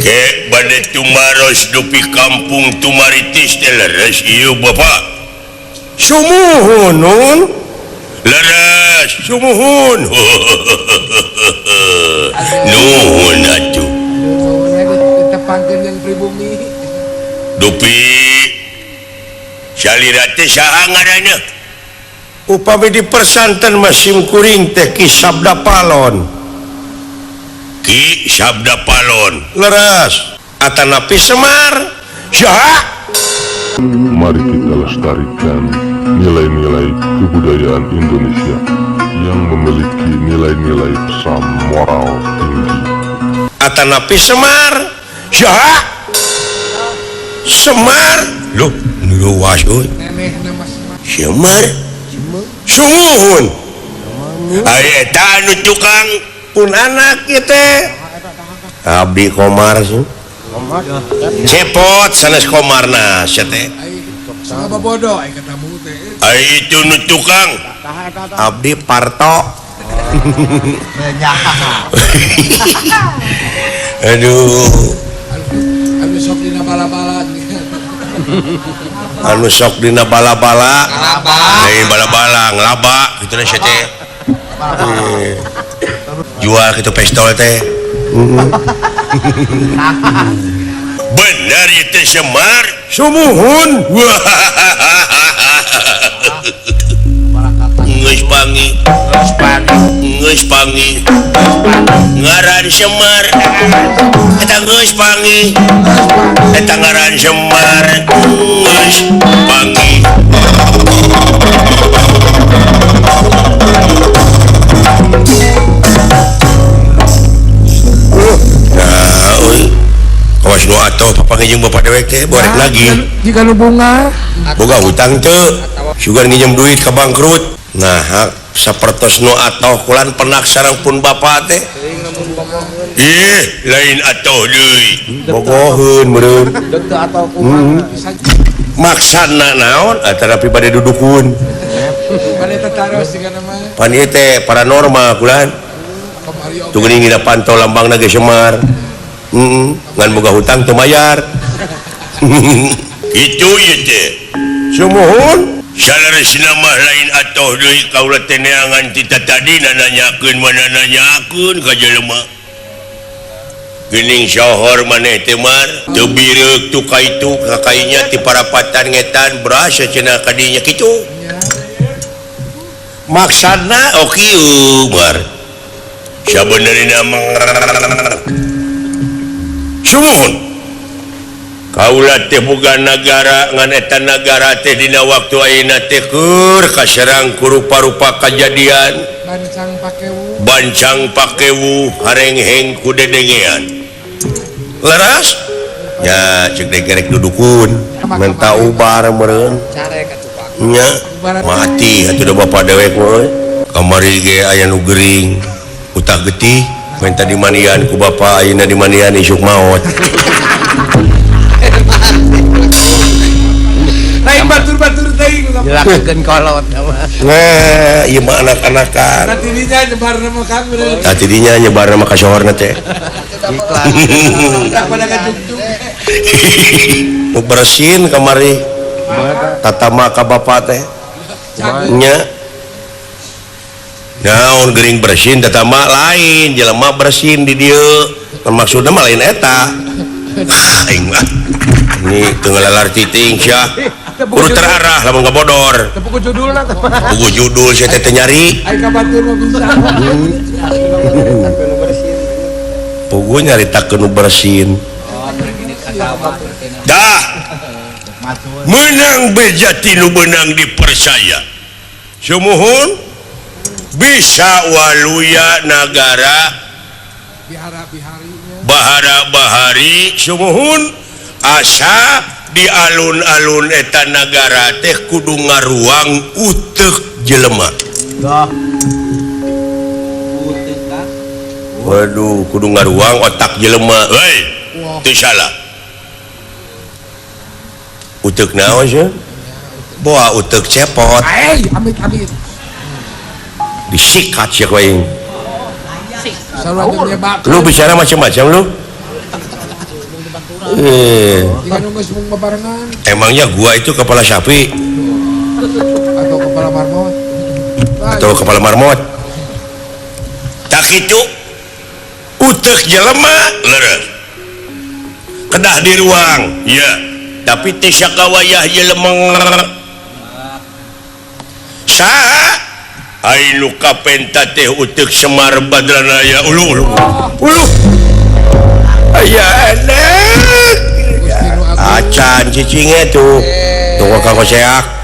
Ke bade tumaros dupi kampung Tumaritis teh leres ieu Bapak. Sumuhun nun. Leres sumuhun. Nuhun atuh. Ditepangkeun jeung pribumi. Dupi salira teh saha ngaranna? Upami di persanten mah sim kuring teh Ki Sabda Palon. Ki Sabda Palon. Leres atanapi Semar. Saha? Mari kita lestarikan nilai-nilai kebudayaan Indonesia yang memiliki nilai-nilai pesan moral tinggi. Atanapi Semar. Saha? Semar. Loh, luas euy. Nenehna mah Semar. Semar. Sumuhun. Ari eta anu tukang pun anak ieu teh. Abdi Komar sih. Cepot sanes Komarna sia teh. Ai sama bodoh ai katamu teh. Ari itu nu tukang Abdi Parto. Aduh. Anu sok dina bala-bala. Anu sok dina bala-bala. Ngalaba. Bala-bala ngalaba kitu sia teh. Jual kitu pistol teh. Bener itu Semar. Sumuhun. Geus pangi. Geus pangi. Ngaran Semar. Eta geus pangi. Eta ngaran Semar. Geus pangi. Nah, euy. Kawas nu atuh papanggih jeung bapak dewek teh borek lagi. Jika nu bunga boga hutang teu, sugan nginjem duit ka bangkrut. Nah, sapertos nu atoh kulan penak sareng pun bapak teh. Ih, lain atoh deui. Bogoheun meureun. Maksana naon atanapi bade dudukun. Bade tataros sigana mah. Pan ieu teh paranormal kulan. Tuh geuning dina pantau lambangna ge Semar. Ngan boga hutang teu mayar. Kitu ieu teh. Sumuhun. Saleresna mah lain atoh deui kaula teh neangan ti tatadina nanyakeun mana nanyakeun ka jelema. Geuning sohor maneh teh Mar, teu bireuk tu ka itu ka kainya ti parapatan ngetan berasa cenah ka dinya kitu. Maksana oh kieu Mar. Sabenerna mah sumuhun. Kaula teh boga nagara ngan eta nagara teh dina waktu ayeuna teh keur kaserang ku rupa-rupa kajadian. Bancang pakewu. Bancang pakewu harengheng ku dedengean. Leres? Ya cek degerek dudukun menta ubar meureun. Nya mati atuh da bapa dewek mah. Kamari ge aya nu gering utah getih menta dimandian ku bapa ayeuna dimandian isuk maot. Lain batur-batur teuing jelakeun kolot mah. Nah, ieu mah anak-anakan. Tadinya nyebarna mah ka meureun. Tadinya nyebarna mah ka sohorna teh. Pada kajungtung. Nu bersin kamari. Tatama ka bapa teh. Nya. Naon geuring bersin tatama lain, jelema bersin di dieu. Maksudna mah lain eta. Aing mah. Ini teu ngalalar titing sia. Kudu terarah lamun ngabodor. Teu pugu judulna teh. Pugu judul sia teh nyari. Ai ka batur mah bisa. Pugu nyaritakeun nu bersin. Dah. Menang beja ti nu beunang dipercaya. Sumuhun bisa waluya nagara bahara-bahari sumuhun asa di alun-alun eta nagara teh kudu ngaruang uteuk jelema. Waduh, kudu ngaruang otak jelema. Heuy, teu salah. Uteuk naon sih? Boa uteuk cepot. Amit amit. Disikat sia ku aing. Lu bicara macam-macam lu. Emangnya gua itu kepala sapi atau kepala marmot? Atau kepala marmot? Tak itu utek jelema leres. Kedah di ruang, ya. Tapi teh sakawayah jelema saha? Ai nu kapenta teh utek Semar Badranaya ulu ulu. Ulu. Aya anak. Acan cicingnya tuh. Tunggu kang koseak.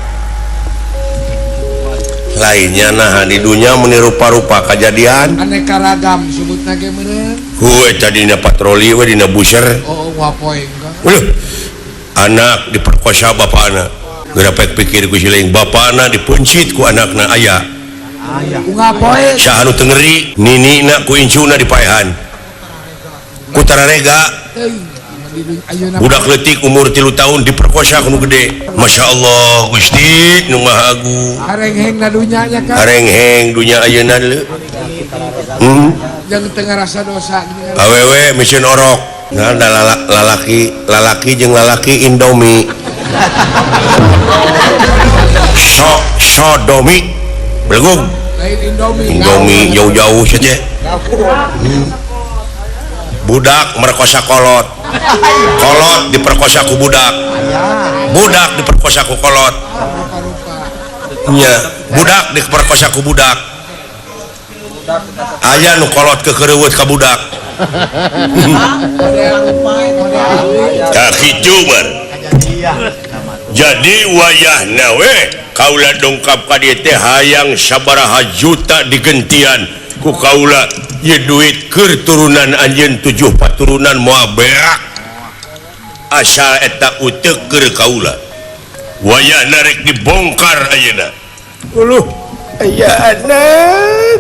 Lainnya nah di dunia menirupa-rupa kejadian aneka ragam sebutna ge meureun. Heuh eta dina patroli we dina buser. Oh, wapoe enggak. Anak diperkosa bapana. Geura pek pikir ku siling bapana dipencit ku anakna aya. Unggal poe. Saha nu teu ngeri ninina ku incuna dipaehan. Ku tararega. Budak leutik umur 3 tahun diperkosa ku nu gede. Masya Allah Gusti nu Maha Agung. Harengheng na dunya nya kan. Harengheng dunya ayeuna deui. Jeung teu ngarasa dosa. Awewe mesin orok. Nah, lalaki lalaki jeung lalaki Indomie. Sodomi belegung. Lain Indomie. Indomie jauh-jauh saja. Budak merkosa kolot. Kolot diperkosa ku budak. Budak diperkosa ku kolot. Nya, budak diperkosa ku budak. Aya nu kolot kekereuweut ka budak. Tah kitu bar. Jadi wayahna we kaula dongkap ka dieu teh hayang sabaraha juta digentian ku kaula ieu duit keur turunan anjeun 7 paturunan moal beak. Asal eta uteuk keur kaula. Wayahna rek dibongkar ayeuna. Uluh, aya anak.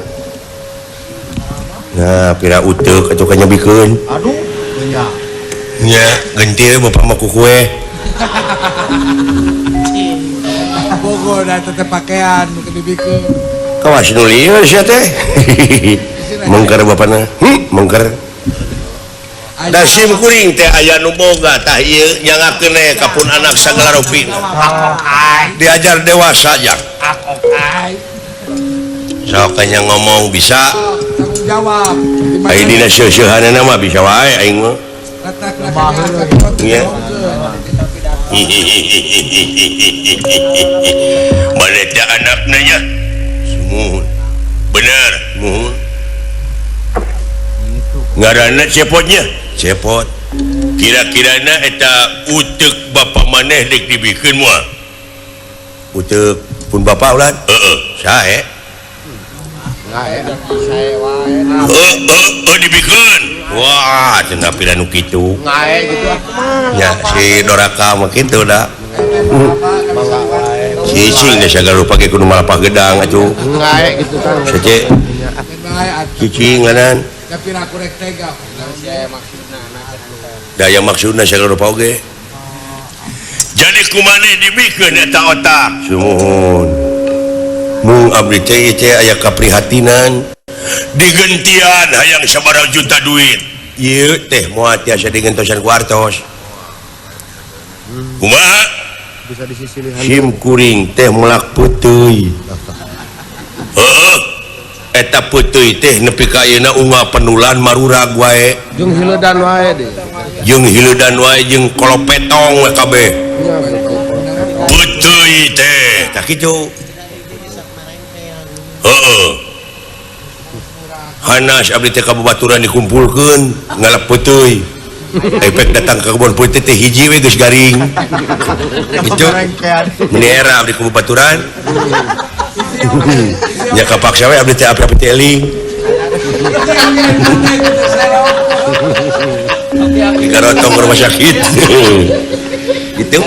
Nah, pira uteuk atuh kanyebikeun. Aduh, nya. Nya, genti we bapak mah ku kue. Bogo da tetep pakaian nu dibikeun. Kawas nu lieur sia teh. Mengker bapana. Mengker. Da sim kuring teh aya nu boga tah ieu nyangakeun we ka pun anak sagala rupina. Diajar dewasa jak. Sok nya ngomong bisa. Tanggung jawab. Ai dina seuseurhanana mah bisa wae aing mah. Nya. Mana teh anakna nya? Sumuhun. Bener, muhun. Ngaranna cepotnya? Cepot. Kira-kirana eta uteuk bapa maneh deuk dibikeun moal? Uteuk pun bapa ulan? Heeh, sae. Heeh, dibikeun. Wah, cenah pira nu kitu. Ngae gitu ah. Nya si Doraka mah kitu da. Cicing da sagala rupa ge kudu malapah gedang atuh. Ngae gitu kan. Sece. Cicing nganan. Da pira ku rek tega. Daya maksudna sagala rupa oge. Jadi kumaneh dibikeun eta otak. Sumuhun. Mung abdi teh teh aya kaprihatinan. Digentian hayang sabaraha juta duit. Ieu teh moal tiasa digentosan ku artos. Kumaha? Bisa disisilihan. Sim kuring teh melak peuteui. Heeh. Eta peuteui teh nepi ka ayeuna unggal penulan marurag wae. Jeung hileudan wae deui. Jeung hileudan wae jeung kolopetong we kabeh. Peuteui teh tah kitu. Heeh. Hanas abdi teh ka babaturan dikumpulkeun ngalap peuteui. Efek datang ke kebun peuteui teh hiji we geus garing. Gitu. Meni era abdi ka babaturan. Nya kapaksa we abdi teh api-api teh eling. Digarotong ke rumah sakit. Gitu.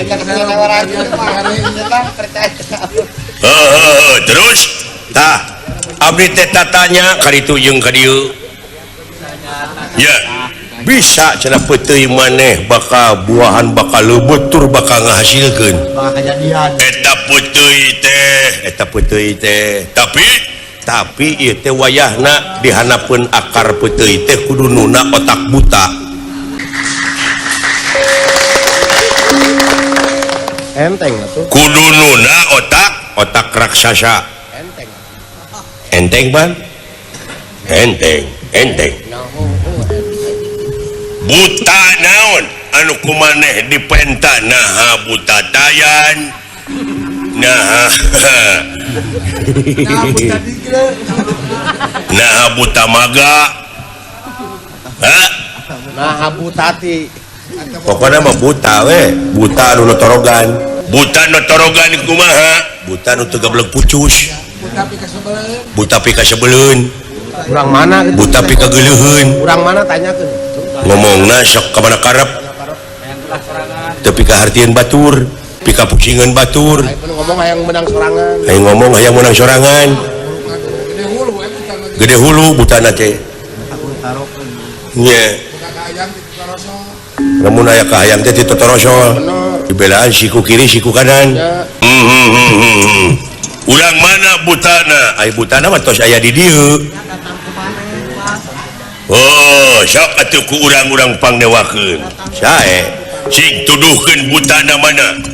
Terus tah abdi teh tatanya ka ditu jeung ka dieu. Ya, bisa cenah peuteui maneh bakal buahan bakal leubeut tur bakal ngahasilkeun. Eta peuteui teh, eta peuteui teh. Tapi ieu teh wayahna dihanapeun akar peuteui teh kudu nuna otak buta. Enteng atuh. Kudununa otak otak raksasa. Enteng. Enteng ban? Enteng, enteng. Buta naon anu kumaneh dipenta naha buta tayan. Nah, nah buta maga. Hah? Nah butati. Pokoknya mah buta we, buta anu notorogan. Buta notorogan kumaha? Buta nu teu gablek pucus. Buta pikasebeleun. Urang mana gitu? Buta pikageuleuheun. Urang mana tanyakeun. Ngomongna sok ka mana karep. Teu pikahartieun batur. Pika pusingan batur. Ngomong hayang menang sorangan. Hayang ngomong hayang menang sorangan. Gede hulu butana teh. Nya. Lamun aya kahayang teh titotorosol. Dibelaan siku kiri siku kanan. Urang mana butana? Ai butana mah tos aya di dieu. Oh, sok atuh ku urang-urang pangdewakeun. Sae. Cing tuduhkeun butana mana?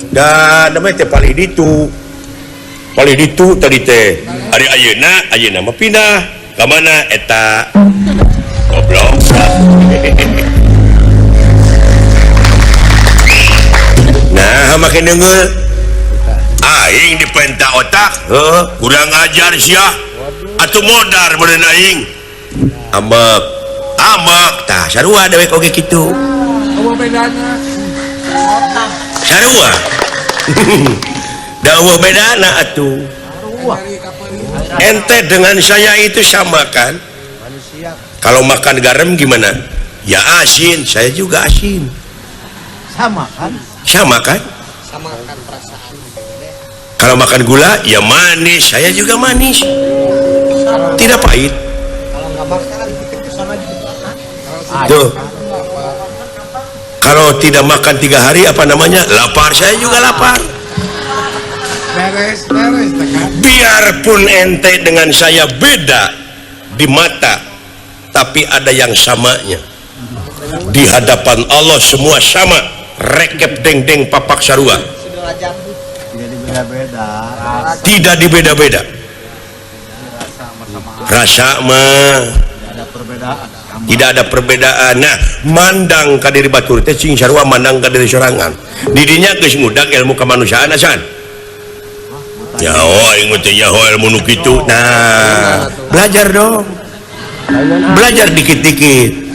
Da namanya teh palih ditu. Palih ditu tadi teh. Ari ayeuna, ayeuna mah pindah. Ka mana eta? Goblok. Nah, make deungeul. Aing dipenta otak, heuh, kurang ajar sia. Atuh modar meureun aing. Ambek. Ambek tah sarua dewek oge kitu. Eueuh bedana. Sarua. Da eueuh bedana atuh. Ente dengan saya itu sama kan? Kalau makan garam gimana? Ya asin, saya juga asin. Sama kan? Sama kan? Sama kan perasaan. Kalau makan gula ya manis, saya juga manis. Tidak pahit. Kalau nggak makan sama juga. Tuh. Kalau tidak makan 3 hari apa namanya? Lapar, saya juga lapar. Beres, beres, Biarpun ente dengan saya beda di mata, tapi ada yang samanya. Di hadapan Allah semua sama, rekep deng-deng papak sarua. Tidak dibeda-beda. Rasa mah tidak ada perbedaan. Nah, mandang ka diri batur teh cing sarua mandang ka diri sorangan. Didinya geus ngudag ilmu kemanusiaan asan. Nyaho aing teh nyaho ilmu nu kitu. Nah, belajar dong. Belajar dikit-dikit.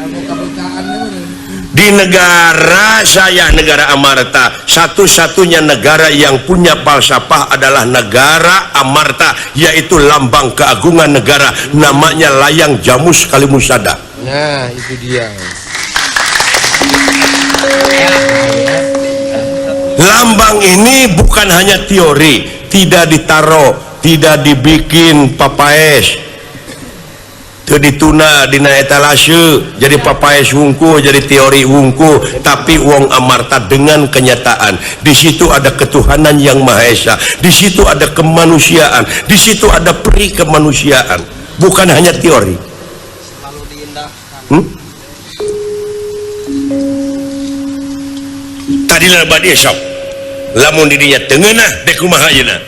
Di negara saya, negara Amarta, satu-satunya negara yang punya falsafah adalah negara Amarta, yaitu lambang keagungan negara, namanya layang jamus kalimusada. Nah, itu dia. Lambang ini bukan hanya teori, tidak ditaruh, tidak dibikin papaes, teu dituna dina etalase jadi papaes wungku, jadi teori wungku, tapi wong Amarta dengan kenyataan. Di situ ada ketuhanan yang Maha Esa, di situ ada kemanusiaan, di situ ada peri kemanusiaan, bukan hanya teori. Tadi lah badi sok lamun didinya tengenah dek kumaha ayeuna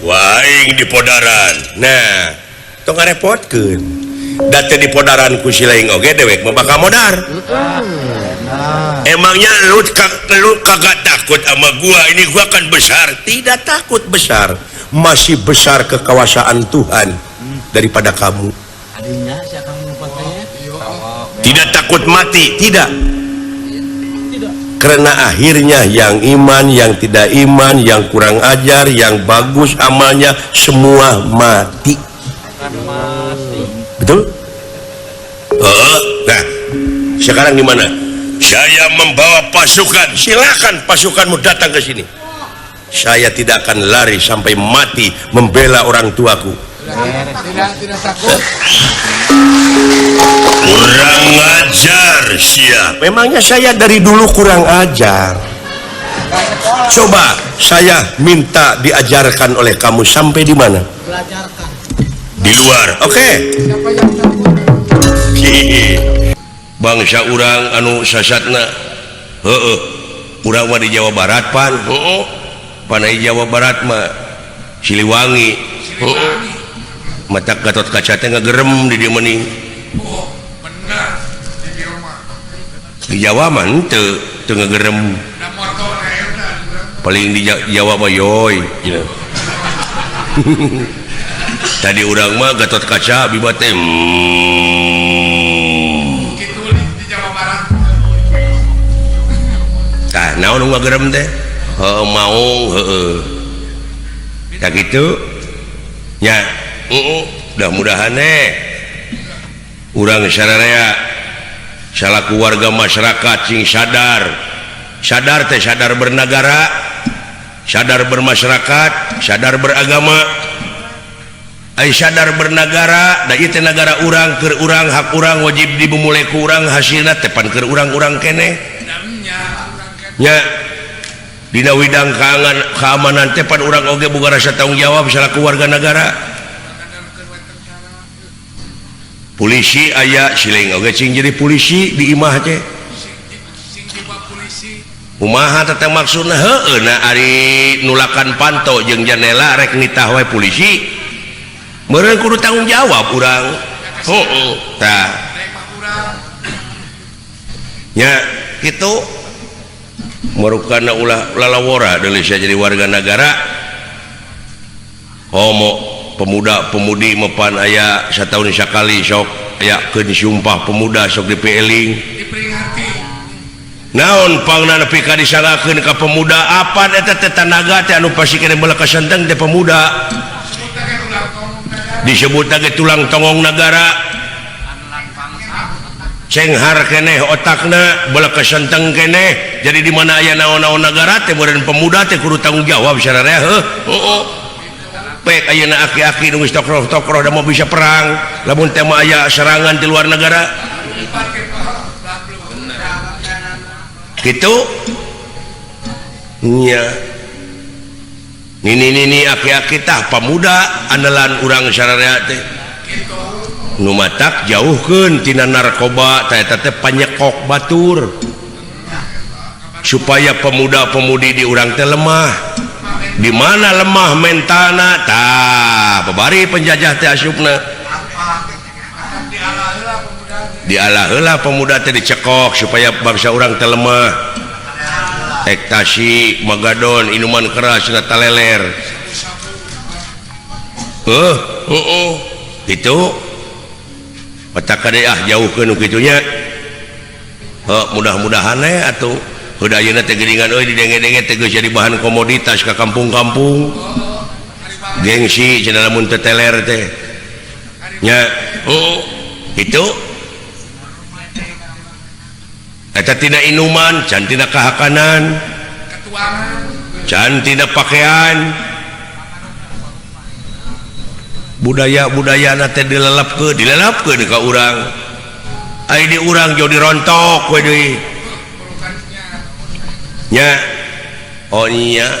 waing di podaran. Nah, tong ngarepotkeun. Da teu di podaran ku si laing oge dewek mah bakal modar. Emangnya lu kagak takut sama gua, ini gua kan besar. Tidak takut besar, masih besar kekuasaan Tuhan daripada kamu. Tidak takut mati, tidak. Karena akhirnya yang iman, yang tidak iman, yang kurang ajar, yang bagus amalnya, semua mati. Betul? Nah, sekarang gimana? Saya membawa pasukan, silakan pasukanmu datang ke sini. Saya tidak akan lari sampai mati membela orang tuaku. Tidak takut. Kurang ajar siap. Memangnya saya dari dulu kurang ajar. Coba saya minta diajarkan oleh kamu sampai di mana? Di luar. Oke. Okay. Bangsa urang anu sasatna. Heeh. Urang mah di Jawa Barat pan. Heeh. Pan Jawa Barat mah Siliwangi. Heeh. Mata Gatot Kaca teh ngagerem di dieu meuning. Oh, bener. Di dieu mah. Di Jawa mah henteu, teu ngagerem. Da motor ayeuna. Paling di Jawa mah yoy gitu. Tadi urang mah Gatot Kaca Bima teh Kitu di Jawa Barat. Tah naon nu ngagerem teh? Heueuh maung heueuh. Tah kitu nya. Heeh, mudah-mudahan eh urang sararea salaku warga masyarakat sing sadar. Sadar teh sadar bernegara, sadar bermasyarakat, sadar beragama. Ai sadar bernegara, da ieu teh nagara urang, keur urang, hak urang, wajib dibumule ku urang, hasilna teh pan keur urang-urang keneh. Nya dina widang keamanan teh pan urang oge boga rasa tanggung jawab salaku warga negara. Polisi aya siling oge cing jadi polisi di imah teh. Kumaha teh maksudna heueuh na ari nulakan panto jeung janela rek nitah we polisi. Meureun kudu tanggung jawab urang. Heueuh tah. Nya kitu marukana ulah lalawora deui jadi warga negara. Homo pemuda-pemudi mepan aya sataun sakali sok aya keun sumpah pemuda sok dipieling. Diperingati. Naon pangna nepi ka disalakeun ka pemuda apan eta teh tanaga teh anu pasti keneh beula kasenteng teh pemuda. Disebut lagi tulang tongong negara. Cenghar keneh otakna beula kasenteng keneh. Jadi di mana aya naon-naon negara teh meureun pemuda teh kudu tanggung jawab sararea heuh. Heueuh. Pek ayeuna aki-aki nu geus tokroh-tokroh da mau bisa perang lamun teh mah aya serangan di luar negara. Kitu nya. Nini-nini aki-aki tah pamuda andalan urang sararea teh. Nu matak jauhkeun tina narkoba tah eta teh panyekok batur. Supaya pemuda-pemudi di urang teh lemah. Di mana lemah mentalna tah babari penjajah teh asupna. Dialah heula pemuda teh dicekok supaya bangsa urang teh lemah. Ektasi, magadon, minuman keras, na taleler. Heeh, gitu. Otak kade ah jauhkeun nu kitu nya. Heuh, mudah-mudahan we atuh. Heuh ayeuna teh geuningan euy didenge-denge teh geus jadi bahan komoditas ka kampung-kampung. Gengsi cenah lamun teu teler teh. Nya, heeh, kitu. Eta tina inuman, can tina kahakanan, can tina pakaian. Budaya-budayana teh dilelepkeun ka urang. Ai di urang jauh dirontok we deui. Nya, oh nya.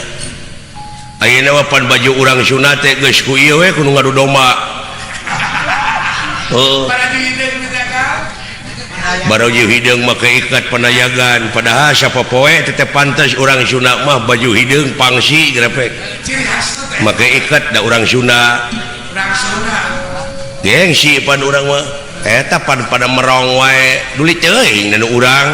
Ayeuna mah pan baju urang Sunda teh geus ku ieu we kudu ngadu domba. Heuh. Baju hideung make ikat panayagan padahal sapopoe teh pantes urang Sunda mah baju hideung pangsi grepek make ikat da urang Sunda. Gengsi pan urang mah eta pan pada merong wae duli teuing nu urang.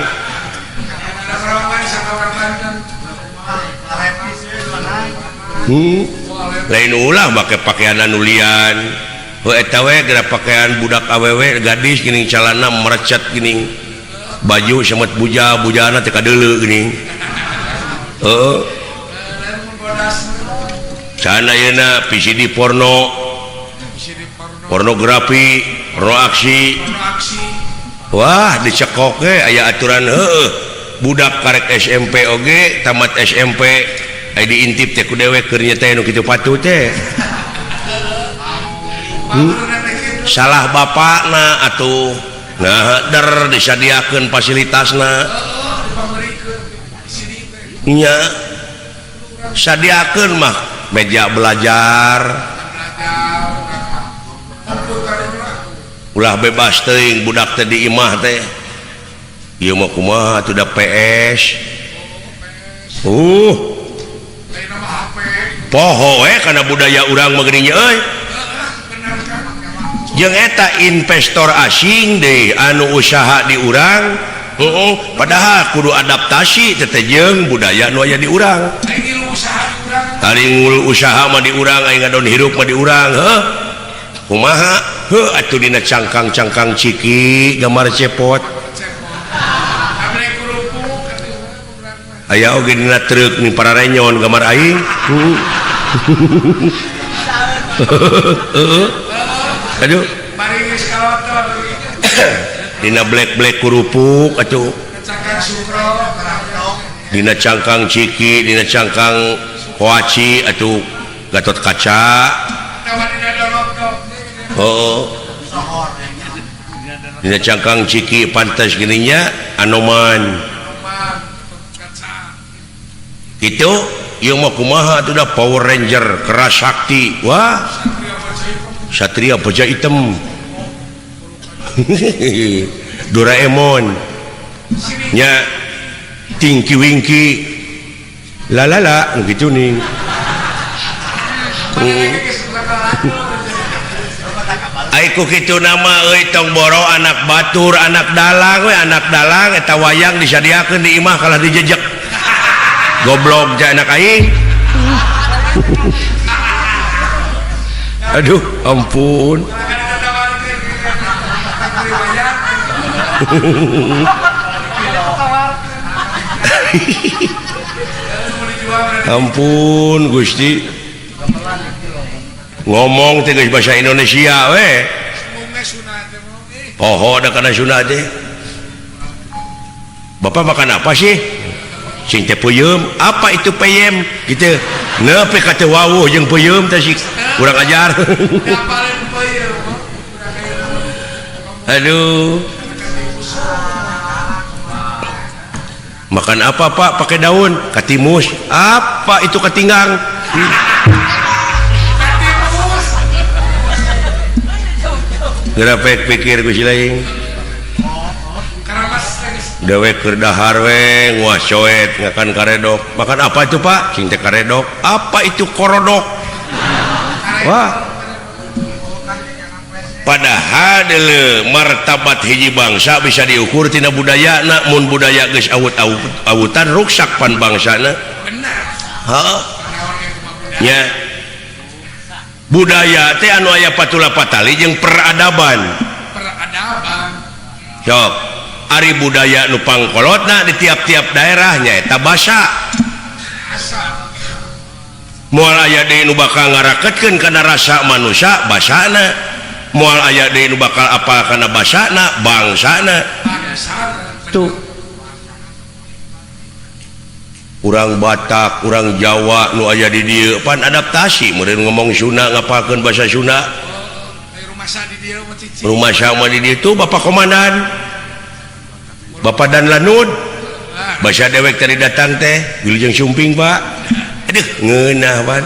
Lain ulah make pakaian anu lian. Heuh eta we geura pakaian budak awewe gadis geuning calana merecet geuning baju semet buja bujana teh kadeuleu geuning. Heuh. Can ayeuna VCD porno, pornografi, porno aksi. Wah dicekok ge aya aturan heueuh. Budak karek SMP oge tamat SMP aya diintip teh ku dewek keur nya teh nu kitu patuh teh. Salah bapakna atuh nah der disadiakeun fasilitasna nya sadiakeun mah meja belajar ulah bebas teuing budak teh di imah teh ieu mah kumaha atuh da PS Poho we kana budaya urang mah geuning euy. Jeung eta investor asing deui anu usaha di urang, heueuh, padahal kudu adaptasi teh jeung budaya nu aya di urang. Ari ngul usaha mah di urang, aing ngadon hirup mah di urang, heuh. Kumaha? Heuh atuh dina cangkang-cangkang ciki gambar cepot. Aya oge dina truk ning pararenyon gambar aing. Aduh. Dina black-black kerupuk atuh. Dina cangkang ciki, dina cangkang hoaci atuh Gatot Kaca. Oh. Dina cangkang ciki pantas gininya Anoman. Gitu, ieu mah kumaha atuh da Power Ranger keras sakti. Wah. Satria Baja Hitam. Doraemon. Nya Tinky Winky. Lalala gitu nih. Aiku kitu nama euy tong boro anak batur, anak dalang we, anak dalang eta wayang disadiakeun di imah kalah dijejek. Goblok ja anak aing. Aduh, ampun. Ampun Gusti. Ngomong teh geus bahasa Indonesia we. Poho da kana Sunda teh. Bapak makan apa sih? Sing teh peuyeum. Apa itu peyem? Gitu. Nepi ka teu wawuh jeung peuyeum teh sih kurang ajar. Aduh. Makan apa Pak? Pakai daun katimus. Apa itu katinggang? Gerapek pikir ku si lain. Dewek keur dahar we nguas coet ngakan karedok. Makan apa itu Pak? Sing teh karedok. Apa itu korodok? Wah. Padahal deuleu martabat hiji bangsa bisa diukur tina budayana, mun budaya geus awut-awutan ruksak pan bangsana. Benar. Heeh. Nya. Budaya teh anu aya patula patali jeung peradaban. Peradaban. Sok, ari budaya nu pangkolotna di tiap-tiap daerah nyaeta basa. Moal aya deui nu bakal ngaraketkeun kana rasa manusia basana. Moal aya deui nu bakal apal kana basana bangsana. Tuh. Urang Batak, urang Jawa nu aya di dieu pan adaptasi meureun ngomong Sunda ngapalkeun bahasa Sunda. Rumah sama di dieu tuh Bapak Komandan. Bapak dan Lanud. Bahasa dewek tadi datang teh, wilujeng sumping, Pak. Aduh, ngeunah pan.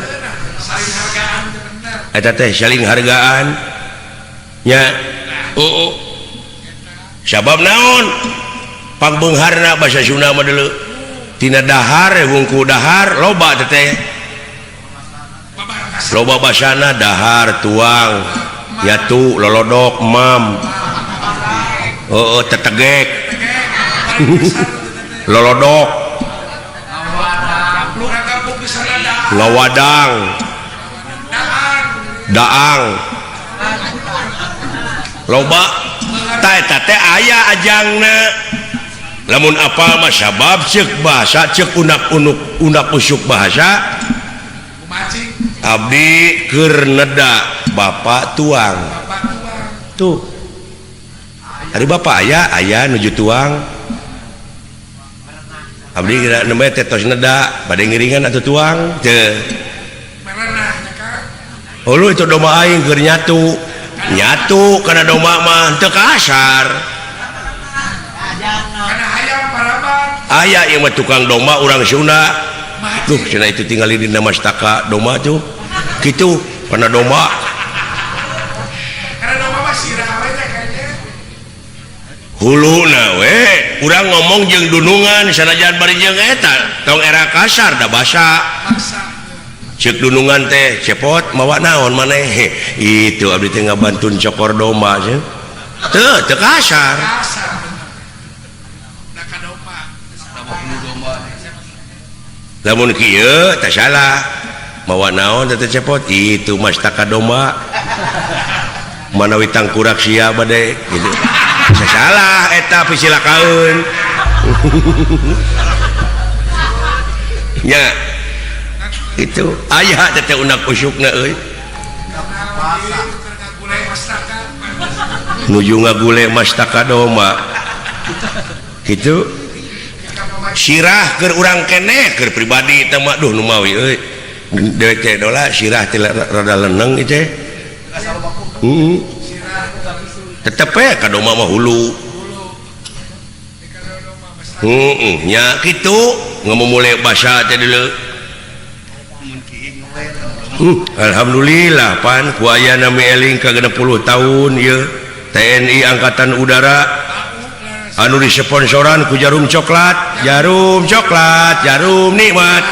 Eta teh saling hargaan. Nya. Oh. Sabab naon? Pangbeungharna bahasa Sunda mah deuleu. Tina dahar wungku dahar loba teh. Loba basana dahar tuang yatu lolodok mam. Oh, tetegek. Lolodok. Lawadang. Daang. Loba ta eta teh aya ajangna. Lamun apal mah sabab ceuk bahasa ceuk unak-unuk unak usuk bahasa abdi keur neda bapak tuang. Tuh. Ari bapak aya aya nuju tuang. Abdi kira nembe teh tos neda bade ngiringan atuh tuang teu. Hulu itu domba aing keur nyatu. Nyatu kana domba mah teu kasar. Aya ieu mah tukang domba urang Sunda. Duh cenah itu tinggali dina mastaka domba tuh. Kitu kana domba. Kana domba mah sirah we teh kayaknya. Huluna we Urang ngomong jeung dunungan sanajan bari jeung eta tong era kasar da basa. Cek dunungan teh cepot mawa naon maneh? Itu abdi teh ngabantun cokor domba cenah. Teu teu kasar. Lamun kieu teh salah. Mawa naon teh cepot? Itu mastaka domba. Manawi tangkurak sia bade gitu. Bisa salah eta pisilakaeun. Nya itu aya teh unak usukna euy. Nuju ngagule mastaka domba. Kitu sirah keur urang keneh keur pribadi teh mah duh nu mawi euy. Dewek teh dola sirah teh rada leneng ieu teh. Tetep we ka domba mah hulu. Nya kitu ngamumule basa teh deuleu. Alhamdulillah pan ku aya nami eling ka 60 tahun ieu TNI Angkatan Udara anu disponsoran ku jarum coklat, jarum coklat, jarum nikmat.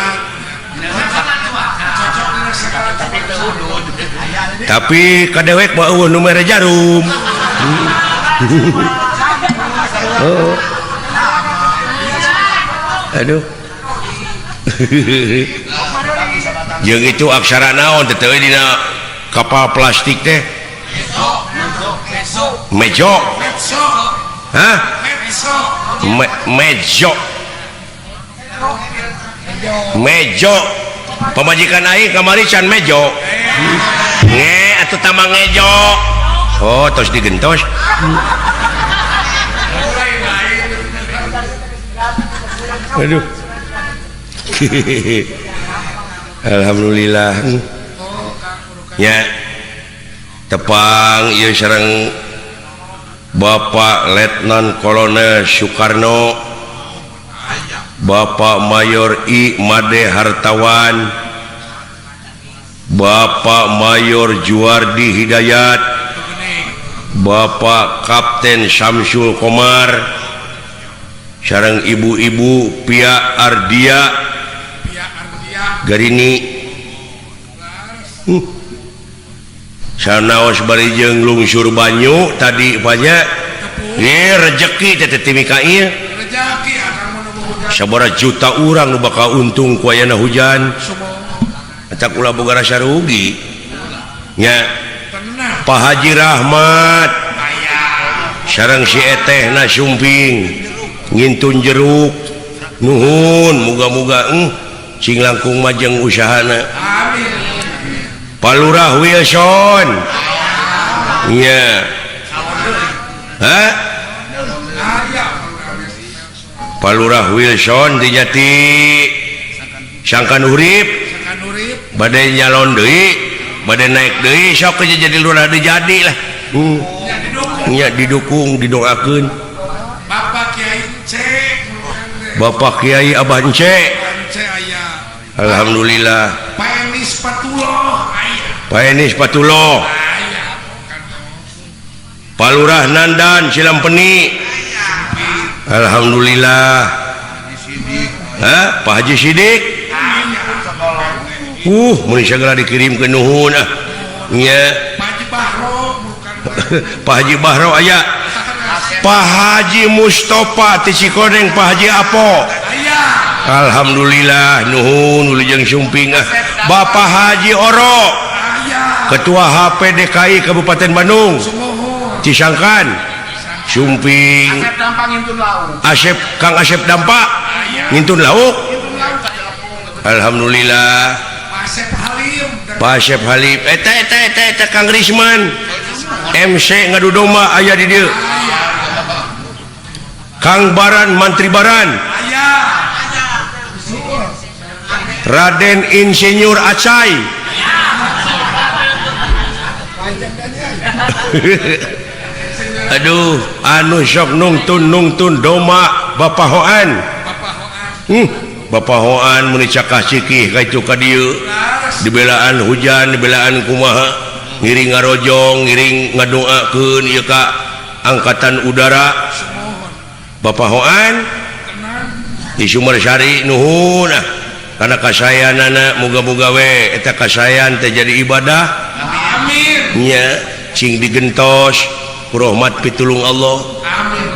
Tapi kadewek mah eueuh nu mere jarum. Oh. Aduh. Jeung itu aksara naon teh teu dina kapal plastik teh? Mejo. Hah? Mejo. Mejo. Pamajikan aing kamari can mejo. Nge atuh tambah ngejo. Oh, tos digentos. Aduh. Alhamdulillah. Ya. Tepang ieu sareng Bapak Letnan Kolonel Soekarno, Bapak Mayor I Made Hartawan, Bapak Mayor Juardi Hidayat, Bapak Kapten Samsul Komar, sareng ibu-ibu Pia Ardia Garini. Sanaos bari jeung lungsur banyu tadi banyak ye rejeki teh teh Mikail sabaraha juta urang nu bakal untung ku ayana hujan eta ulah boga rasa rugi nya. Pak Haji Rahmat sareng si etehna sumping ngintun jeruk nuhun muga-muga sing langkung majeng usahana. Amin. Pak Lurah Wilson nya. Hah? Pak Lurah Wilson dijati Sangkan Urip badai nyalon deui, badai naik deui sok aja jadi lurah deui jadi lah. Nya didukung, didoakeun. Bapak Kiai C. Bapak Kiai Abah Ence. Alhamdulillah. Pak Enis Patuloh. Pak Enis Patuloh. Pak Lurah Nandan Silampeni. Alhamdulillah. Hah? Pak Haji Sidik. Mun segera dikirim ke nuhun ah. Nya. Pak Haji Bahro Pak Haji Bahro aya. Pak Haji Mustofa ti Cikoneng, Pak Haji Apo. Alhamdulillah nuhun wilujeng sumping ah. Bapak Haji Oro. Ketua HPDKI Kabupaten Bandung. Cisangkan. Sumping. Asep Kang Asep Dampak ngintun lauk. Alhamdulillah. Pak Asep Halim eta eta eta eta Kang Risman MC ngadu domba aya di dieu. Kang Baran Mantri Baran. Raden Insinyur Acai. Aduh, anu sok nungtun doma Bapak Hoan. Bapak Hoan mun cakah cikih ka itu ka dieu. Dibelaan hujan, dibelaan kumaha, ngiring ngarojong, ngiring ngadoakeun ieu ka angkatan udara. Bapak Hoan di Sumbersari nuhun ah karena kasayanana moga-moga we eta kasayan teh jadi ibadah. Amin. Nya cing digentos ku rahmat pitulung Allah. Amin.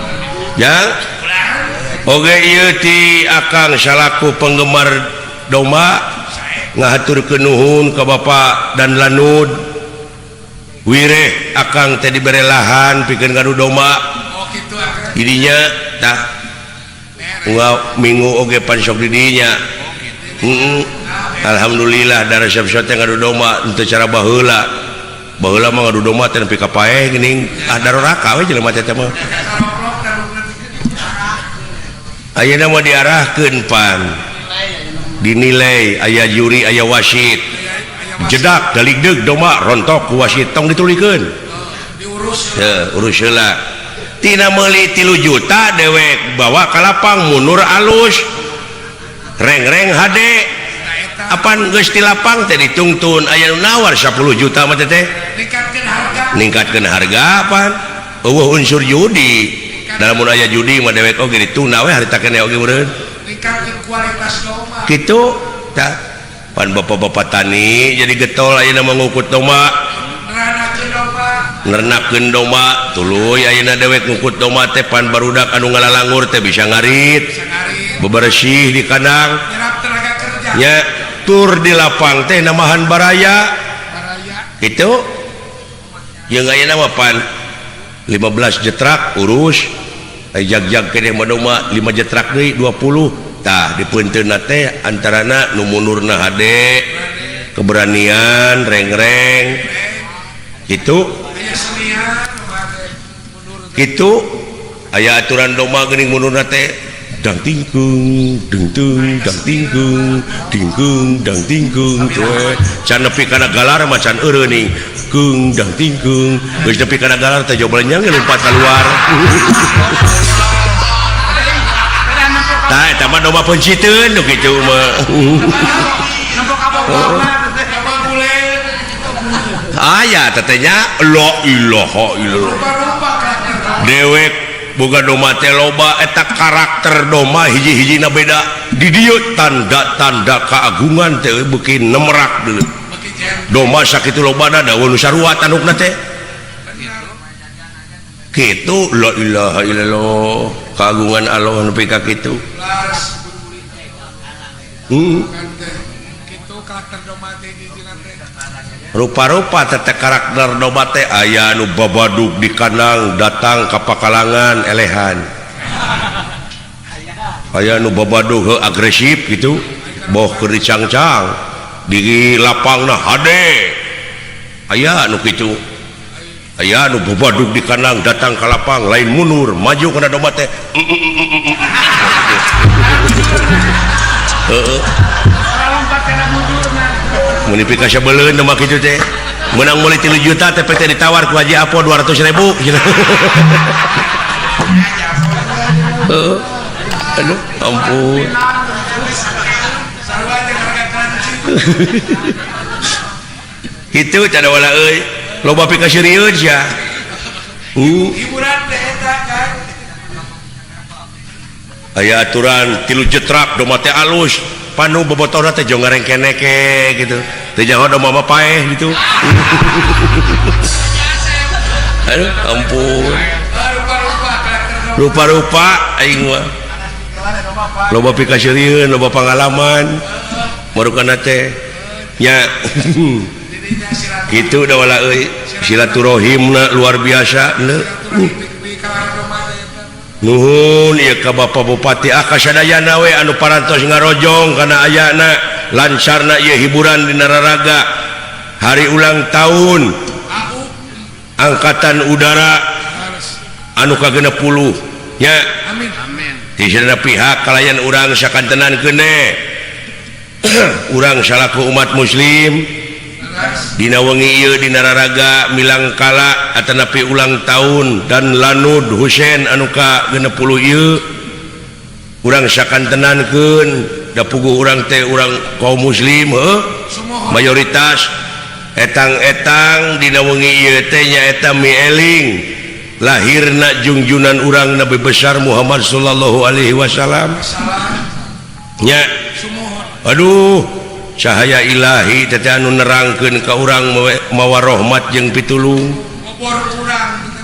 Jang oge ieu ti akang salaku penggemar domba ngahaturkeun nuhun ka Bapak dan Lanud Wireh akang teh dibere lahan pikeun ngadu domba. Oh kitu akang. Didinya tah unggal minggu oge pan sok di dinya. Alhamdulillah da resep teh ngadu domba teu cara baheula. Baheula mah ngadu domba teh nepi ka paeh geuning ah daroraka we jelema teh mah. Ayeuna mah diarahkeun pan dinilai aya juri aya wasit. Jedak daligdeug domba rontok ku wasit tong ditulikeun. Diurus. Heuh, urus heula. Tina meuli 3 juta dewek bawa ka lapang mundur alus. Reng-reng hade. Apan geus ti lapang teh ditungtun aya nu nawar 10 juta mah teh. Ningkatkeun harga. Ningkatkeun harga apan? Eueuh unsur judi. Dalam mun aya judi mah dewek oge ditunda we harita keneh oge meureun. Ningkatkeun kualitas domba. Kitu tah. Pan bapak-bapak tani jadi getol ayeuna mah ngukut domba. Neranakeun domba. Nernakeun domba tuluy ayeuna dewek ngukut domba teh pan barudak anu ngalalangur teh bisa ngarit. Bisa ngarit. Bebersih di kandang. Nyerap tenaga kerja. Nya tur di lapang teh namahan baraya. Baraya. Kitu. Jeung ayeuna mah pan 15 jetrak urus. Ai jag-jag keneh mah domba 5 jetrak deui 20. Tah dipeunteunna teh antarana nu mundurna hade, keberanian, reng-reng. Kitu. Kitu aya aturan domba geuning mundurna teh dang tingkung, dengtung, dang tingkung, dingkung, dang tingkung teh. Can nepi kana galar mah can eureun kung dang tingkung. Geus nepi kana galar teh jauh belenyang ge lompat keluar. Tah eta mah domba peunciteun nu kitu mah. Aya teh nya la ilaha illallah. Dewek boga domba teh loba eta karakter domba hiji-hijina beda. Di dieu tanda-tanda keagungan teh beuki nemerak deui. Domba sakitu lobana da nu sarua tandukna teh. Kitu la ilaha illallah keagungan Allah nepi ka kitu. Rupa-rupa teh karakter domba teh aya nu babadug di kandang datang ka pakalangan elehan. Aya nu babadug heuh agresif gitu, boh keur dicangcang di lapangna hade. Aya nu kitu. Aya nu babadug di kandang datang ka lapang lain mundur maju kana domba teh. Heeh. Mun nepi ka sabeleun domba kitu teh. Menang meuli 3 juta teh teh ditawar ku Haji Apo 200.000. Heeh. Aduh, ampun. Kitu cada wala euy. Loba pikaseurieun sia. Hiburan teh eta kan. Aya aturan 3 jetrak domba teh alus. Panu bobotona teh jong ngarengkeneke gitu. Teu nyaho domba mah paeh gitu. Aduh, ampun. Rupa-rupa aing mah. Loba pikaseurieun, loba pangalaman. Marukana teh nya kitu da wala euy. Silaturahimna luar biasa leuh. Nuhun ieu ka Bapak Bupati Akasadayana we anu parantos ngarojong kana ayana lancarna ieu hiburan dina raraga hari ulang tahun Angkatan Udara anu ka-60 nya. Amin. Amin. Ti sadaya pihak kalayan urang sakantenan keune urang salaku umat muslim dina wengi ieu dina raraga milangkala atanapi ulang tahun dan Lanud Husein anu ka-60 ieu urang sakantenankeun da puguh urang teh urang kaum muslim heuh mayoritas etang-etang dina wengi ieu teh nyaeta mieling Lahirna jungjunan urang Nabi besar Muhammad sallallahu alaihi wasallam. Nya. Aduh, cahaya ilahi teh anu nerangkeun ka urang mawa rahmat jeung pitulung.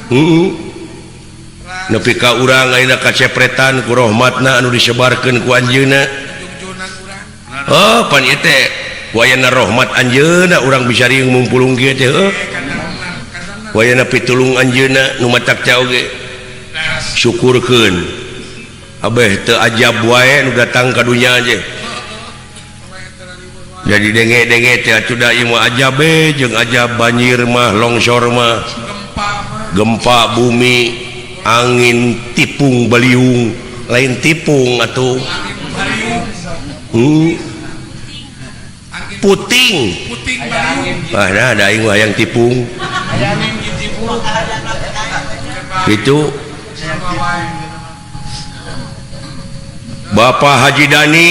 Heeh. Nepi ka urang ayeuna kacepretan ku rahmatna anu disebarkeun ku anjeunna. Oh, pan ieu teh wayana rahmat anjeunna urang bisa riung mumpulung kieu teh heuh. Wayana pitulung anjeunna nu matak teh oge syukurkeun. Abeh teu ajab wae nu datang ka dunya aja. Jadi denge-denge teh atuh da ieu mah ajab we jeung ajab banjir mah longsor mah gempa bumi angin tipung baliung lain tipung atuh. Puting. Ah nah da aing mah hayang tipung. Itu Bapak Haji Dani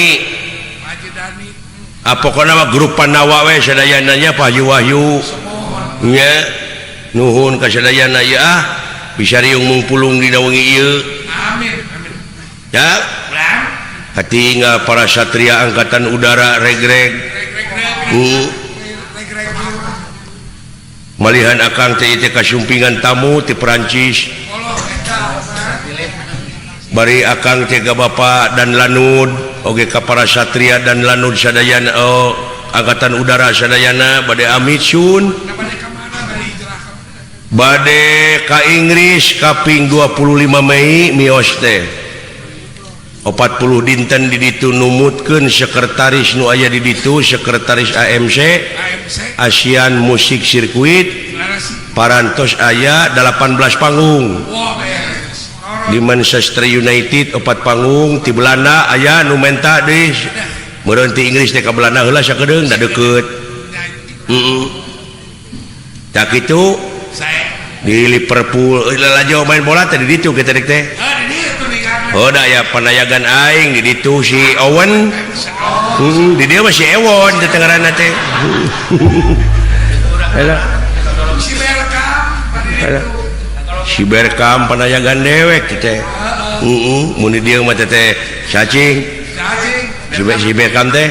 pokokna mah grup Panawa we sadayana nya Pak Haji Wahyu nya nuhun ka sadayana ieu ah bisa riung mungpulung dina wengi ieu. Amin amin. Ya katinggal para satria angkatan udara regreg. Malihan akang teh teh kasumpingan tamu ti Perancis. Bari akang teh ka Bapak dan Lanud oge ka para satria dan Lanud sadayana oh, angkatan udara sadayana bade amit sun. Bade ka Inggris kaping 25 Mei mios teh. 40 dinten di ditu numutkeun sekretaris nu aya di ditu sekretaris AMC ASEAN Musik Circuit parantos aya 18 panggung di Manchester United 4 panggung ti Belanda aya nu menta deui meureun ti Inggris teh ka Belanda heula sakedeung da deukeut heeh tak kitu di Liverpool lalajo main bola teh di ditu kitu teh. Oh da ya panayagan aing di ditu si Owen. Di dieu mah si Ewon teh ngaranna teh. Si Berkam Si Berkam panayagan dewek teh. Heeh, mun di dieu mah teh cacing. Si Berkam teh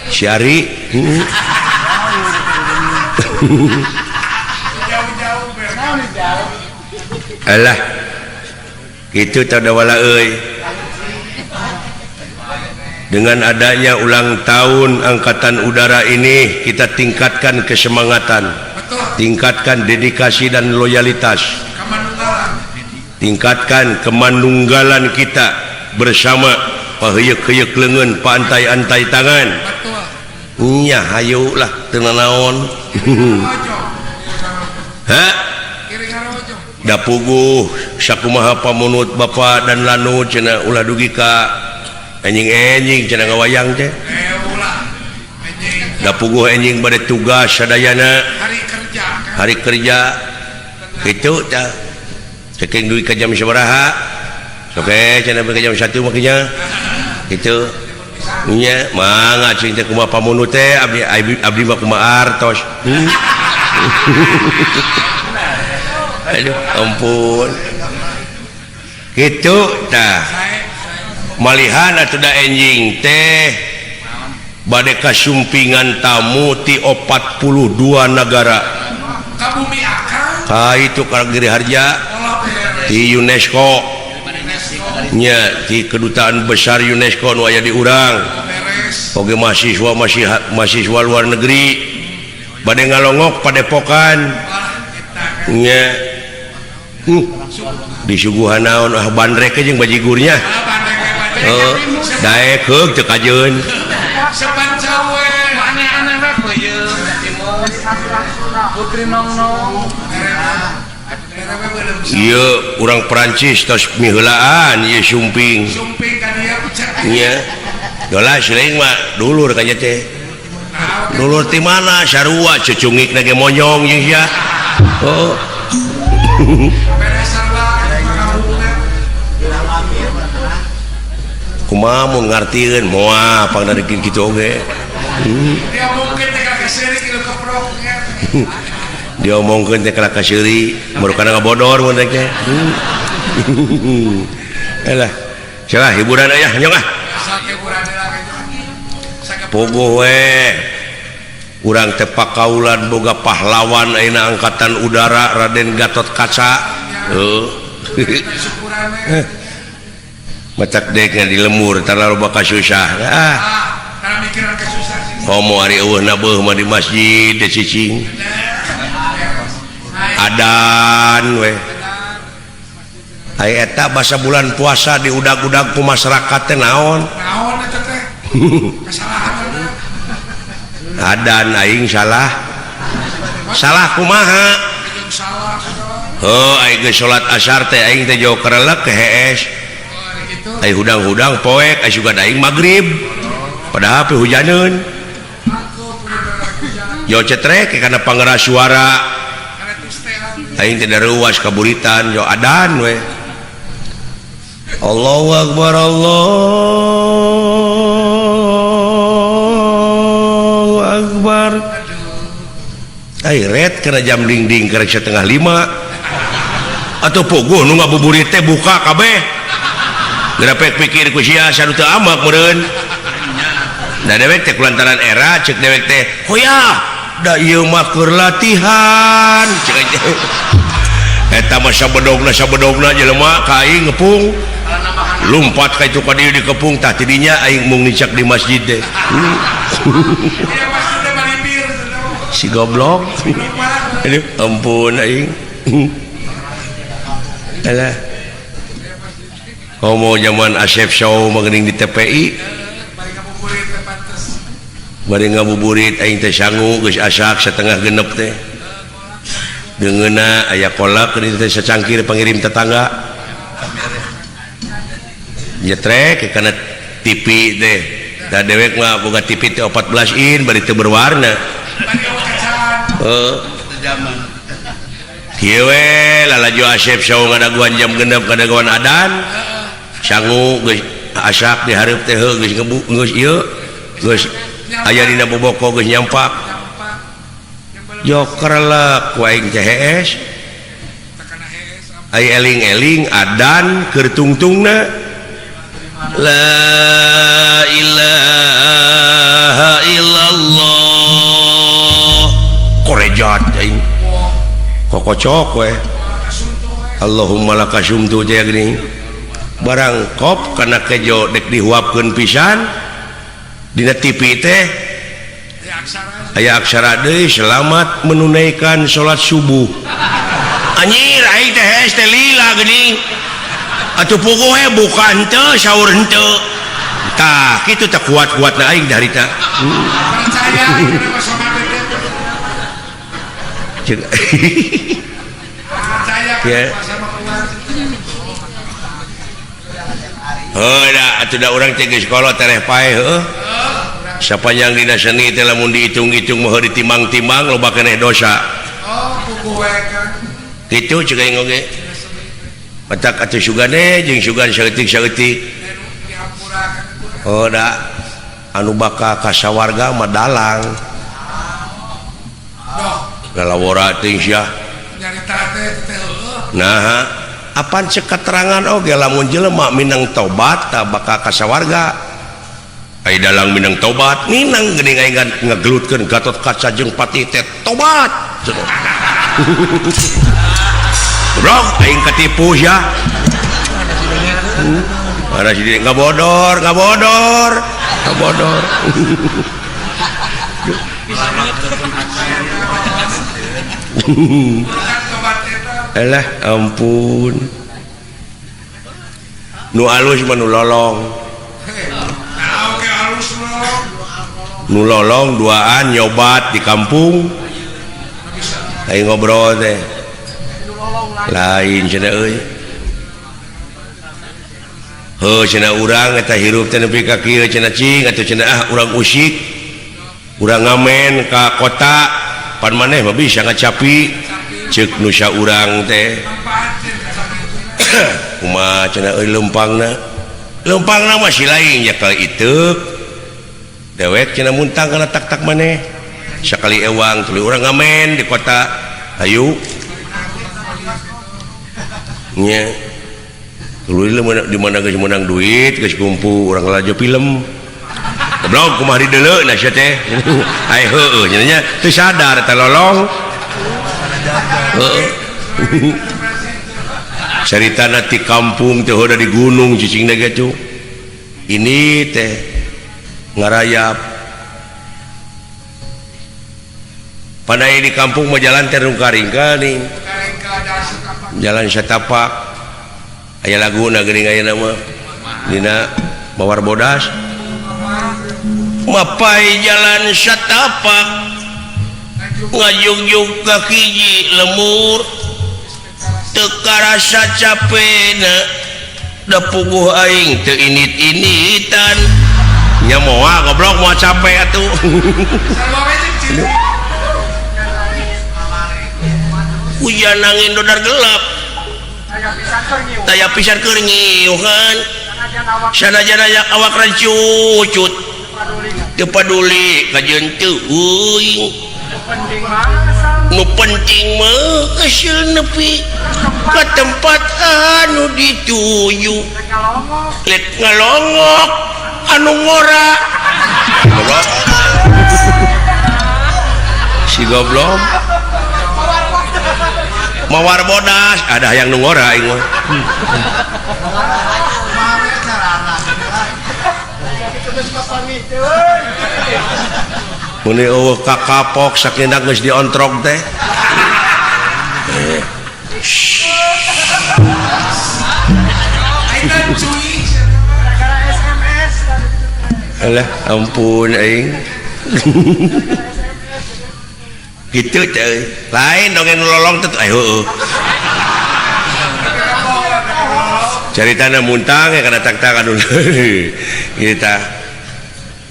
si Ari. Heeh. Alah. Itu tadawala euy. Dengan adanya ulang tahun Angkatan Udara ini kita tingkatkan kesemangatan, tingkatkan dedikasi dan loyalitas, tingkatkan kemanunggalan kita bersama paheuyeuk-heuyeuk leungeun paantai-antai tangan. Nya hayu lah teu nanaon. Hah? Da puguh sakumaha pamunut Bapak dan Lanud cenah ulah dugi ka enjing-enjing cenah ngawayang teh. Da puguh enjing bade tugas sadayana hari kerja kitu tah. Saking dugi ka jam sabaraha? Sok cenah ka jam 1 mah nya. Kitu. Nya mangga cing teh kumaha pamunut teh abdi abdi mah kumaha artos. Aduh ampun. Gitu tah. Malihan atuh da enjing teh bade kasumpingan tamu ti 42 nagara. Ka bumi akang. Ka itu ka Giri Harja ti UNESCO. Nya ti kedutaan besar UNESCO nu aya di urang. Oge mahasiswa mahasiswa luar negeri bade ngalongok padepokan. Nya disuguhan naon ah bandrek jeung bajigurnya. Heeh, daek heug teu kajeun. Ieu urang Perancis tos miheulaan ieu sumping. Nya. Dolah siling mah dulur ka nya teh. Dulur ti mana sarua cucungikna ge monyong jeung sia. Oh. Kumaha mun ngartieun moal pangdarekeun kitu oge. Diomongkeun teh kana kaseuri, marukana ngabodor mun rek teh. Elah, salah hiburan aya nyong ah. Puguh we. Urang teh pakaulan boga pahlawan ayeuna angkatan udara Raden Gatot Kaca. Heuh. Matak dek di lemur terlalu bakal susah. Ah. Komo ari eueuh na beuh mah di masjid teh cicing. Adan we. Ai eta basa bulan puasa diudag-udag ku masyarakat teh naon? Naon eta teh? Kesalahan. Adan aing salah. Salah kumaha? Heuh aing geus salat asar teh aing teh jauh kerelek ke hees. Ai hudang-hudang poek ai sugan aing magrib. Padahal pe hujaneun. Yo cetrek kana pangeras suara. Aing teh daruas kaburitan yo adan we. Allahu akbar Allahu akbar. Ai ret kana jam dingding karek 4:30. Atuh puguh nu ngabuburit teh buka kabeh. Gerapek pikir ku sia sanu teu amak meureun. Da dewek teh kulantaran era cek dewek teh hoyah da ieu mah keur latihan cek teh. Eta mah sabedogna jelema ka aing ngepung. Lumpat ka itu ka dieu dikepung tah tidinya aing mung nicak di masjid teh. Si goblok. Aduh ampun aing. Alah. Komo zaman Asep Show mah geuning di TPI. Bari ngabuburit aing teh sangu geus asak 5:30 teh. Deungeuna aya kolak di teh sacangkir pangirim tetangga. Nyetrek kana TV teh. Da dewek mah boga TV teh 14 in bari teu berwarna. Heuh. Kieu we lalajo Asep Show ngadaguan jam 6 ngadaguan adan. Sangu geus asak di hareup teh heuh geus ngebu geus ieu geus aya dina boboko geus nyampak. Joker lah ku aing teh hees. Ai eling-eling adan keur tungtungna. La ilaha illallah. Korejat aing. Kokocok we. Allahumma lakasumtu teh geuning. Barang kop kana kejo dek dihuapkeun pisan dina TV teh aya aksara deui selamat menunaikan salat subuh. Anjir aing teh hees teh lila geuning. Atuh puguh we buka henteu sahur henteu. Tah kitu teh kuat-kuatna aing harita. Percaya kana salat teh. Percaya kana puasa mah keluar. Heuh da atuh da urang teh geus kolot tereh paeh heuh. Sapanjang dina seni teh lamun dihitung-hitung mah ditimang-timang loba keneh dosa. Oh, puguh we kan. Kitu ceuk aing oge. Matak atuh sugane jeung sugan saeutik-saeutik. Oh da anu bakal ka sawarga mah dalang. Lalawora teh sia. Nyarita teh teh heueuh. Nah, apan cek keterangan oge lamun jelema minang tobat tah bakal ka sawarga. Ai dalang minang tobat, minang geuning aing ngagelutkeun Gatot Kaca jeung Patih teh tobat. Goblok aing katipu sia. Mana si Dede ngabodor, ngabodor, ngabodor. Alah ampun. Nu alus mah nu lolong. Nu lolong duaan nyobat di kampung. Aing ngobrol teh. Lain cenah euy. Heuh cenah urang eta hirup teh nepi ka kieu cenah cing atuh cenah ah urang usik. Urang ngamen ka kota pan maneh mah bisa ngacapi ceuk nu saurang teh. Kumaha cenah euy leumpangna? Leumpangna mah si lain nyekel iteuk. Dewek cenah muntang kana tak-tak maneh. Sakali ewang tuluy urang ngamen di kota. Hayu nya tuluy di mana geus menang duit geus kumpul urang lalajo film goblok kumaha dideuleu na sia teh ai heueuh nya nya teu sadar teh lolong heueuh caritana ti kampung teh hoda di gunung cicingna ge cu ini teh ngarayap pandai di kampung mah jalan teh rungka-ringka nih jalan satapak aya laguna geuning ayeuna mah dina Mawar Bodas mapai jalan satapak ngajugjug ka hiji lemur teu karasa capena da puguh aing teu init-initan nya moal goblok moal capek atuh. Hujan angin dodar gelap taya pisan keur ngiuhan sanajan aya awak rancucut teu paduli kajeun teu euing nu penting mah hasil nepi ka tempat anu dituju lek ngalongok anu ngora goblok si goblok Mawar Bodas ada yang nu ngora aing mah. Mun eueuh kakapok sakinda geus diontrog teh. Alah ampun aing. Gitu teh lain dongeng lolong teh heueuh. Caritana muntang ya kana tak-tak anu kieu tah.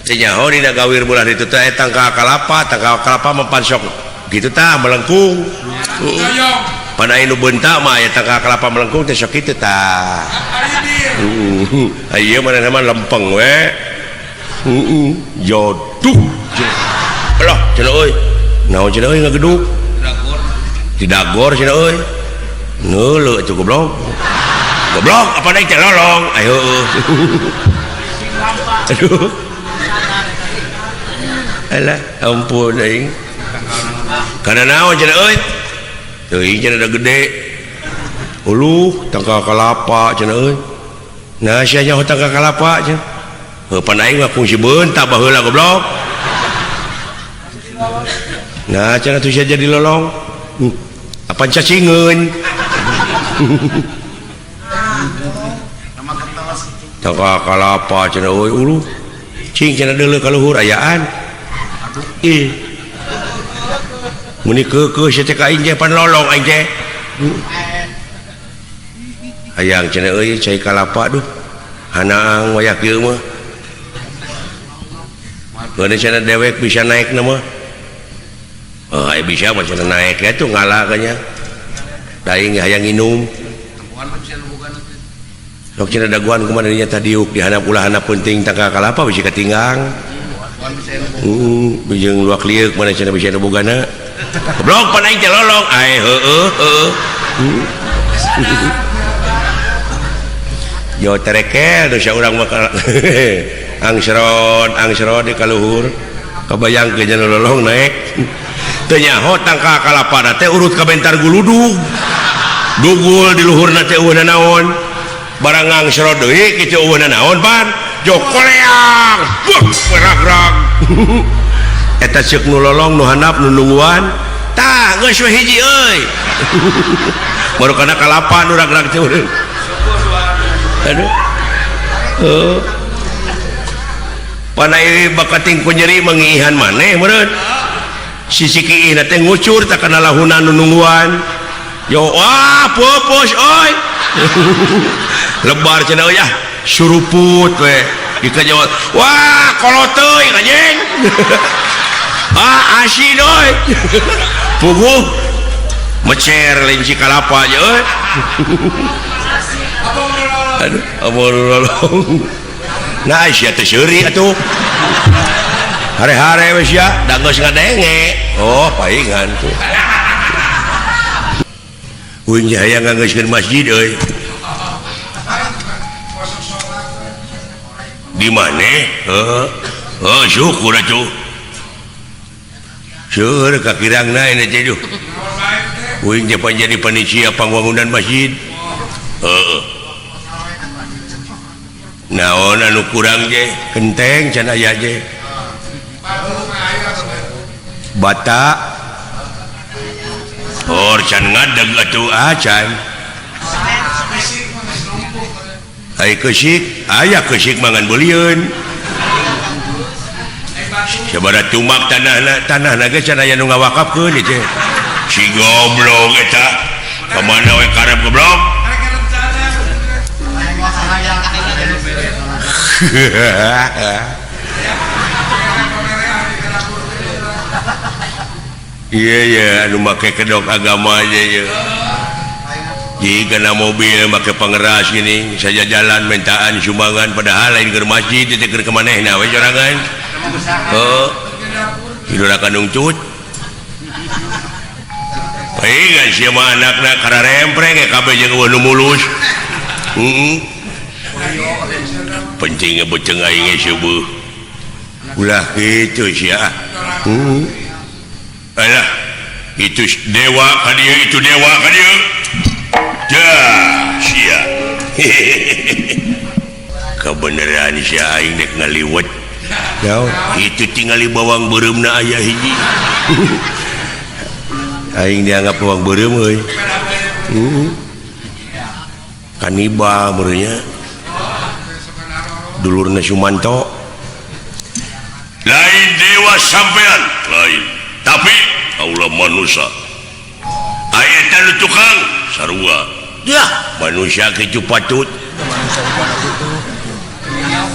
Teu nyaho dina gawir bulan itu teh tangkal kalapa, tangkal kalapa mempan sok kitu tah melengkung. Pan aya nu beunta mah aya tangkal kalapa melengkung teh sok kitu tah. Heeh. Ieu manehna mah lempeng we. Heeh, joduh. Alah cenah euy. Naon cenah euy ngageduk? Di dagor cenah euy. Neuleuh atuh goblok. Goblok apa deui teh lolong. Ayo. Aduh. Alah ampun aing. Kana naon cenah euy? Teuing cenah da gede. Uluh tangkal kalapa cenah euy. Nah sia nyaho tangkal kalapa cenah. Heuh pan aing mah kungsi beunta baheula goblok. Nah cenah tuh sia jadi lolong. Apan cacingeun. Tangkal kalapa cenah euy uluh. Cing cenah deuleu ka luhur ayaan. Ih. Muni keukeuh sia teh ka aing teh pan lolong aing teh. Hayang cenah euy cai kalapa duh. Hanaang wayah kieu mah. Geus cenah dewek bisa naik na mah. Oh, aya bisa mah cenah naik ya tuh ngalah kanya. Da aing hayang nginum. Sok cenah daguan kumaha dinya tadiuk di handap ulah handap penting tangkal kalapa bisi katinggang. Heeh, jeung luak lieuk mana cenah bisa bogana. Goblok pan aing teh lolong. Ai heueuh heueuh. Jo terekel dosa urang mah angsrod angsrod di kaluhur. Kabayang ke nya lolong naik. Teu nyaho tangkal kalapa teh urut ka bentar guludug. Dugul di luhurna teh eueuh naon. Barang ngangsrod deui kitu eueuh naon pan. Jo koleang. Buh ragrag. Eta ceuk nu lolong nu handap nu nungguan. Tah geus we hiji euy. Baru kana kalapa nu ragrag teh. Aduh. Heuh. Panai bakating ku nyeri mengiihan maneh meureun. Sisi kiihna teh ngucur tak kana lahuna nu nungguan. Yo wah pupus euy. Lebar cenah euy ah suruput we. Dikajawat wah kolot teuing anjing. Ah asin euy. Puguh mecer lenci kalapa aja euy. Aduh, abon lolong. Nah, sia teh seuri atuh. Hare-hare we sia, da geus ngadenge. Oh, paingan tuh. Uing hayang nganggeuskeun masjid euy. Di mana? Heeh. Oh, syukur atuh. Seueur kakirangna ini teh duh. Uing teh jadi panitia pangwangunan masjid. Heeh. Naon anu kurang je? Kenteng can aya je. Bata. Or can ngadeg atuh acan. Ai keusik, aya keusik mangan beulieun. Sabaraha tumak tanahna, tanahna ge can aya nu ngawakafkeun ieu teh. Si goblok eta. Ka mana we karep goblok? Iya ya, anu make kedok agama aja ya. Jika na mobil make pangeras gini, saja jalan mentaan sumbangan padahal lain keur masjid teh keur kamanehna we sorangan. Heuh. Hidura kandung cut. Paingan sia mah anakna kararempreng ge kabeh jeung eueuh nu mulus. Heeh. Penting beuteung aing ge seueuh. Ulah kitu sia. Heeh. Alah, itu dewa ka dieu, itu dewa ka dieu. Dah, sia. Kebenaran sia aing dek ngaliwet. Itu tingali bawang beureumna aya hiji. Aing dianggap bawang beureum euy. Kaniba meureunnya. Dulurna Sumanto. Lain dewa sampean, lain. Tapi kaula manusia. Aya teh nu tukang sarua. Yah, manusia kitu patut.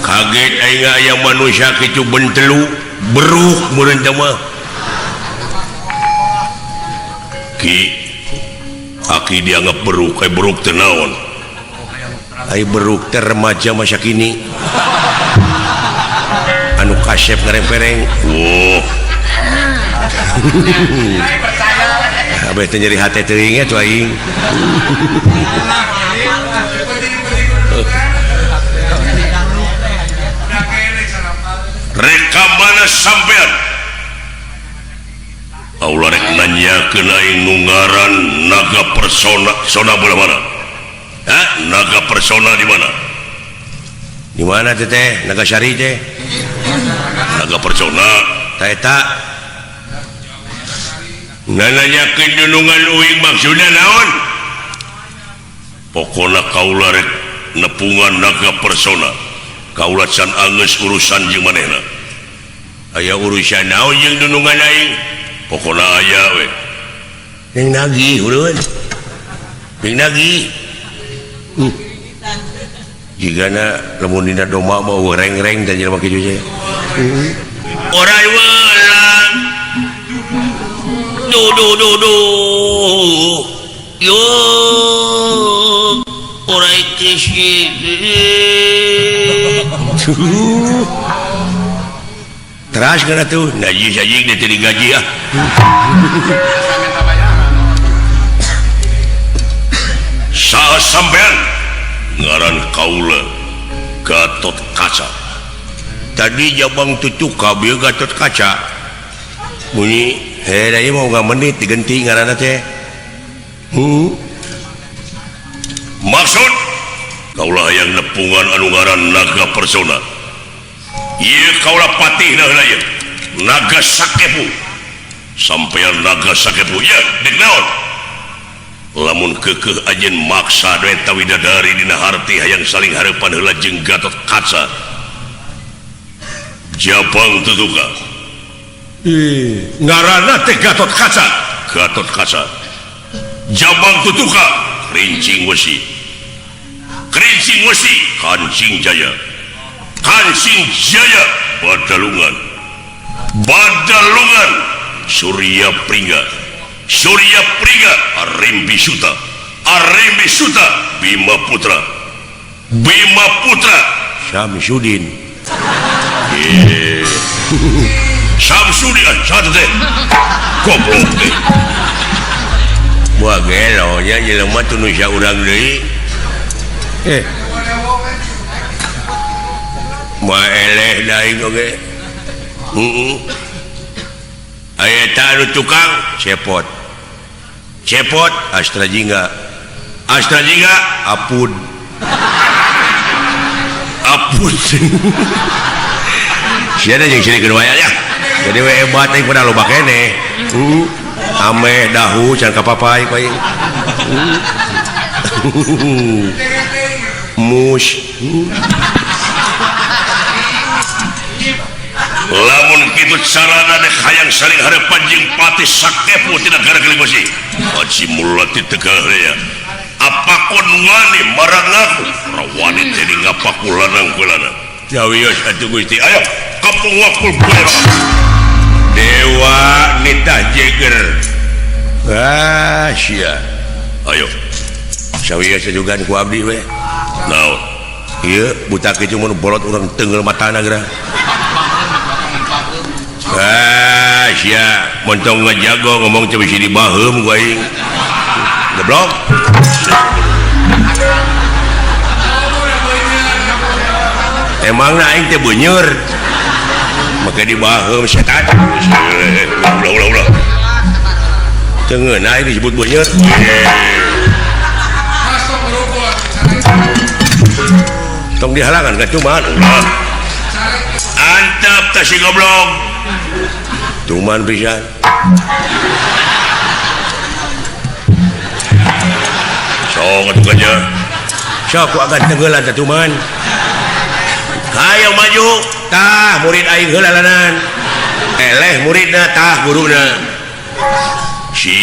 Kaget aing aya manusia kitu bentelu, beruk meureun teh mah. Ki aki dianggap beruk, ai beruk teh naon? Ai beruk teh remaja masa kini. Anu kasep ngarempereng. Wah. Abeh teh nyeri hate teuing atuh aing. Rek ka mana sampean? Aula rek nanyakeun aing nu ngaran naga persona, sona belah mana? Hah? Naga persona di mana? Di mana teh teh? Naga Syari teh? Naga persona ta eta. Nanyakeun dunungan uing maksudna naon? Pokona kaula rek nepungan naga persona. Kaula can anggeus urusan jeung manehna. Aya urusan naon jeung dunungan aing? Pokona aya we. Jeung nagih urun. Jeung nagih. Jigana lamun dina domba mah eueuh reng-reng teh jelema kitu teh. Orai welang. Du du du du. Yo. Orai kisi. Teras kana tuh, najis anjing teh digaji ah. Saha sampean? Ngaran kaula Gatot Kaca. Tadi jabang tutuka bieu Gatot Kaca. Bunyi heh da ieu mah unggal menit digenti ngaranna teh. Maksud kaula hayang nepungan anu ngaran naga persona. Ieu kaula patihna heula ieu. Naga Sakepu. Sampean naga Sakepu ieu dek naon? Lamun keukeuh anjeun maksa eta widadari dina harti hayang saling hareupan heula jeung Gatot Kaca. Jabang tutuka. Ngaranna teh Gatot Kaca. Gatot Kaca. Jabang tutuka Kerincing Wesi. Kerincing Wesi Kancing Jaya. Kancing Jaya Badalungan. Badalungan Surya Pringga. Surya Pringga Arimbi Suta. Arimbi Suta Bima Putra. Bima Putra Samsudin. Samsudin satu teh. Goblok teh. Wah gelo nya jelema teu nu urang deui. Moal eleh daing oge. Heeh. Aya eta anu tukang cepot. Cepot Astra Jingga. Astra Jingga apun. Apun. Sia jeung sirik waya ya. Jadi we hebat aing pada loba keneh. Ame dahu can kapapai ku aing. Mus. Lamun kitu carana dek hayang saling harepan jeung patih sakepu tina gara-gara besi. Haji mulati tegahrea. Apakon wani marang aku? Rawani teh ngapaku lanang ku lanang. Jawios atuh Gusti. Ayo kampung wakul bola. Dewa nitah jeger. Ah sia. Ayo. Sawios juga ku abdi we. Naon? Ieu butak kitu mun bolot urang tenggel matana geura. Ah sia, montong ngajago ngomong teh bisi dibaheum ku aing. Goblok. Emangna aing teh beuneur. Make dibaheum setan. Ulah ulah ulah. Teu ngeunah aing disebut beuneur. Tong dihalangan ka cuman. Antep teh si goblok. Cuman pisan. Sok atuh aja. Sok ku agan tenggelan teh cuman. Hayo maju, tah murid aing heula lanan. Eleh muridna tah guruna. Si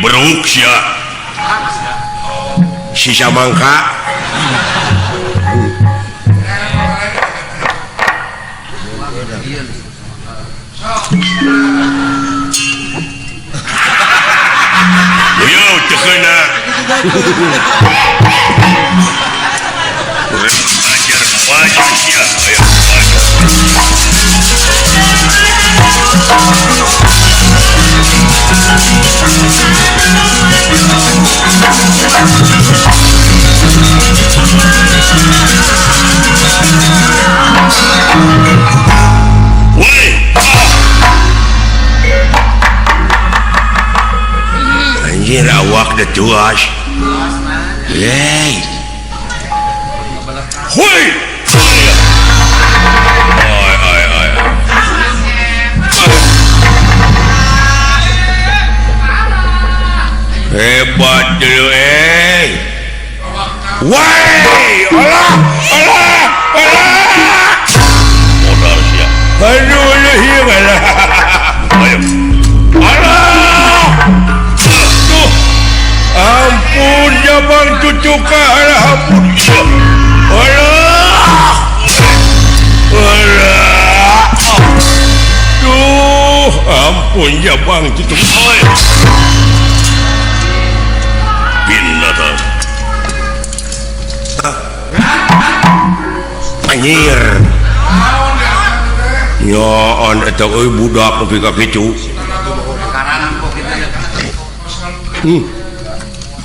beruk sia. Si samangka. Yo teu keuna. Ajar maju sia, ayo maju. Woi, anjir awak dah tuas. Yeay. Hoi. Ai ai ai. Hebat dulu eh. Woi, Allah, Allah, Allah. Modal sia. Aduh, aduh, ieu lah. Ayo. Allah. Tuh. Ampun jabang cucuka, alah ampun. Allah. Allah. Duh, ampun jabang cucuka. Binatang. Anjir. Nyaan eta euy budak nepi ka kitu.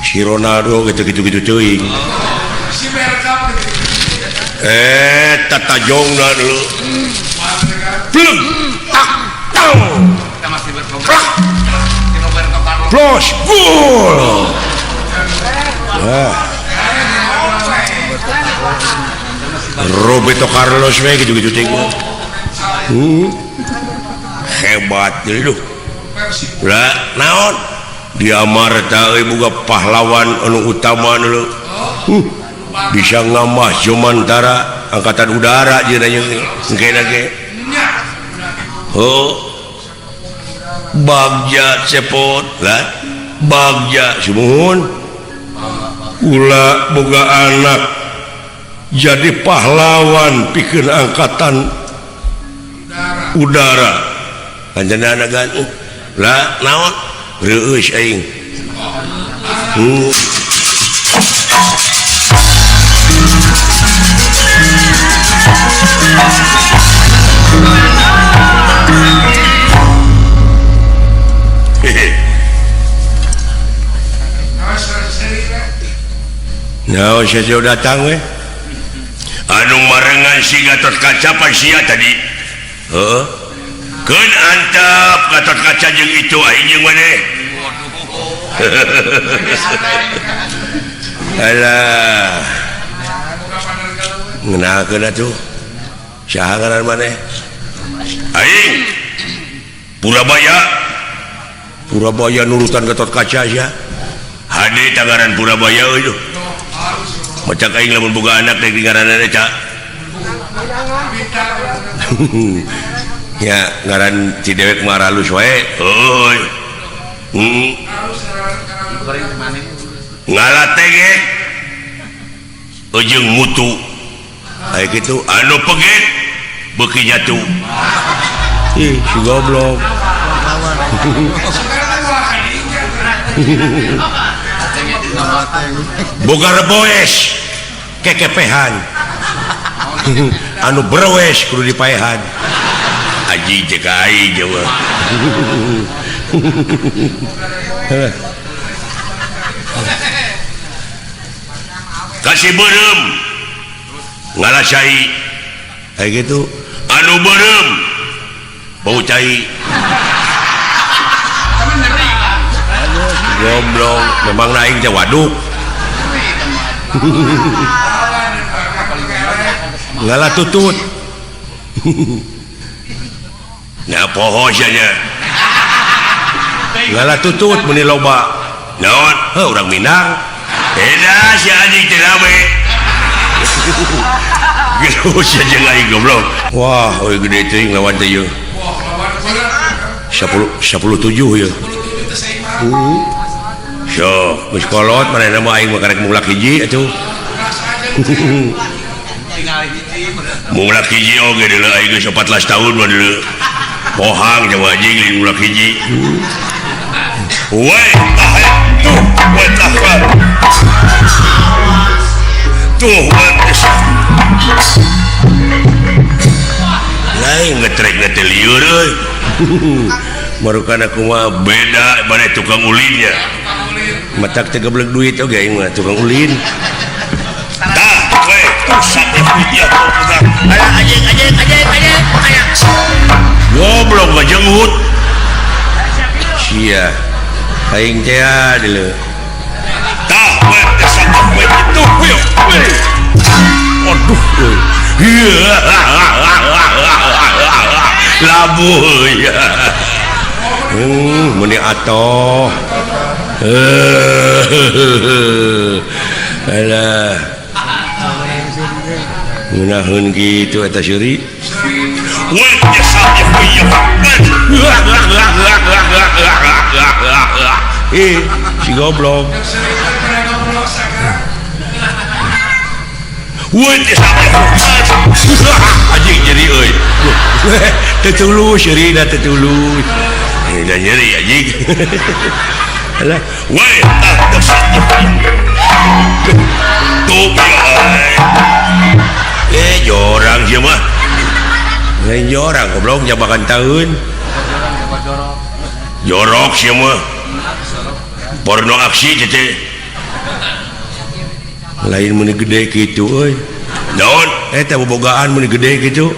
Si Ronaldo gitu-gitu teuing. Tata jongna dulu. Belum. Tak tang. Plus gol. Ah. Roberto Carlos we gitu-gitu teuing. Hebat dulu. Lah naon? Di Amarta euy boga pahlawan anu utama dulu. Bisa ngamah Jomantara angkatan udara jeung engke ge. Oh. Bagja cepot lah. Bagja sumuhun. Ulah boga anak jadi pahlawan pikeun angkatan udara. Kanjena gan lah naon? Reueus aing. Naon sia datang we? Anu marengan si Gatot Kaca pan sia tadi. Heeh. Keun antep Gatot Kaca jeung itu aing jeung maneh. Alah. Ngeunahkeun atuh. Saha ngaran maneh? Aing Purabaya. Purabaya nurutan Gatot Kaca sia. Hade tangaran Purabaya euy. Macak aing lamun boga anak rek ngaranna ca. Ya ngaran si dewek mah alus wae. Heuy. Ngalatege ujung mutu. Aya kitu anu peget beuki nyatu. Ih, si goblok. Boga reboes kekepehan. Anu berwes kudu dipaehan. Aji cek aing jawa. Kasih beureum ngalasai. Kayak gitu anu beureum bau cai. Goblok, memang aing teh waduk. Ngalah tutut. Nah poho sia nya. Ngalah tutut meuni loba. Naon? Heuh urang Minang. Edah si anjing teh rame. Geus sia jeung aing goblok. Wah, euy gede teuing lawan teh ieu. 10 17 ieu. Sok, geus kolot manehna mah aing mah karek mulak hiji atuh. Mulak hiji oge deuleu aing geus 14 tahun mah deuleu. Pohang jawa anjing lain mulak hiji. Woi, tah tuh, woi tah. Tuh, woi. Lain ngetrek teh lieur euy. Marukan aku mah beda mana tukang ulinnya. Matak teh geblek duit oge aing mah tukang ulin. Tah, we, tuh sate ya pegang. Alah anjing anjing anjing anjing. Goblok ngajenggut. Sia. Aing teh deuleu. Tah, we, sate we itu we. Aduh euy. Labuh ya. Meni atoh. Alah. Ngeunaheun kitu eta seuri. Ih, si goblok. Anjing nyeri euy. Teu tulus seuri da teu tulus. Da nyeri anjing. Alah, we tuh jorang sih mah. Lain jorang goblok jabakan tahun. Jorok sih mah. Porno aksi teh. Lain meuni gede kitu euy. Naon? Eta bobogaan meuni gede kitu.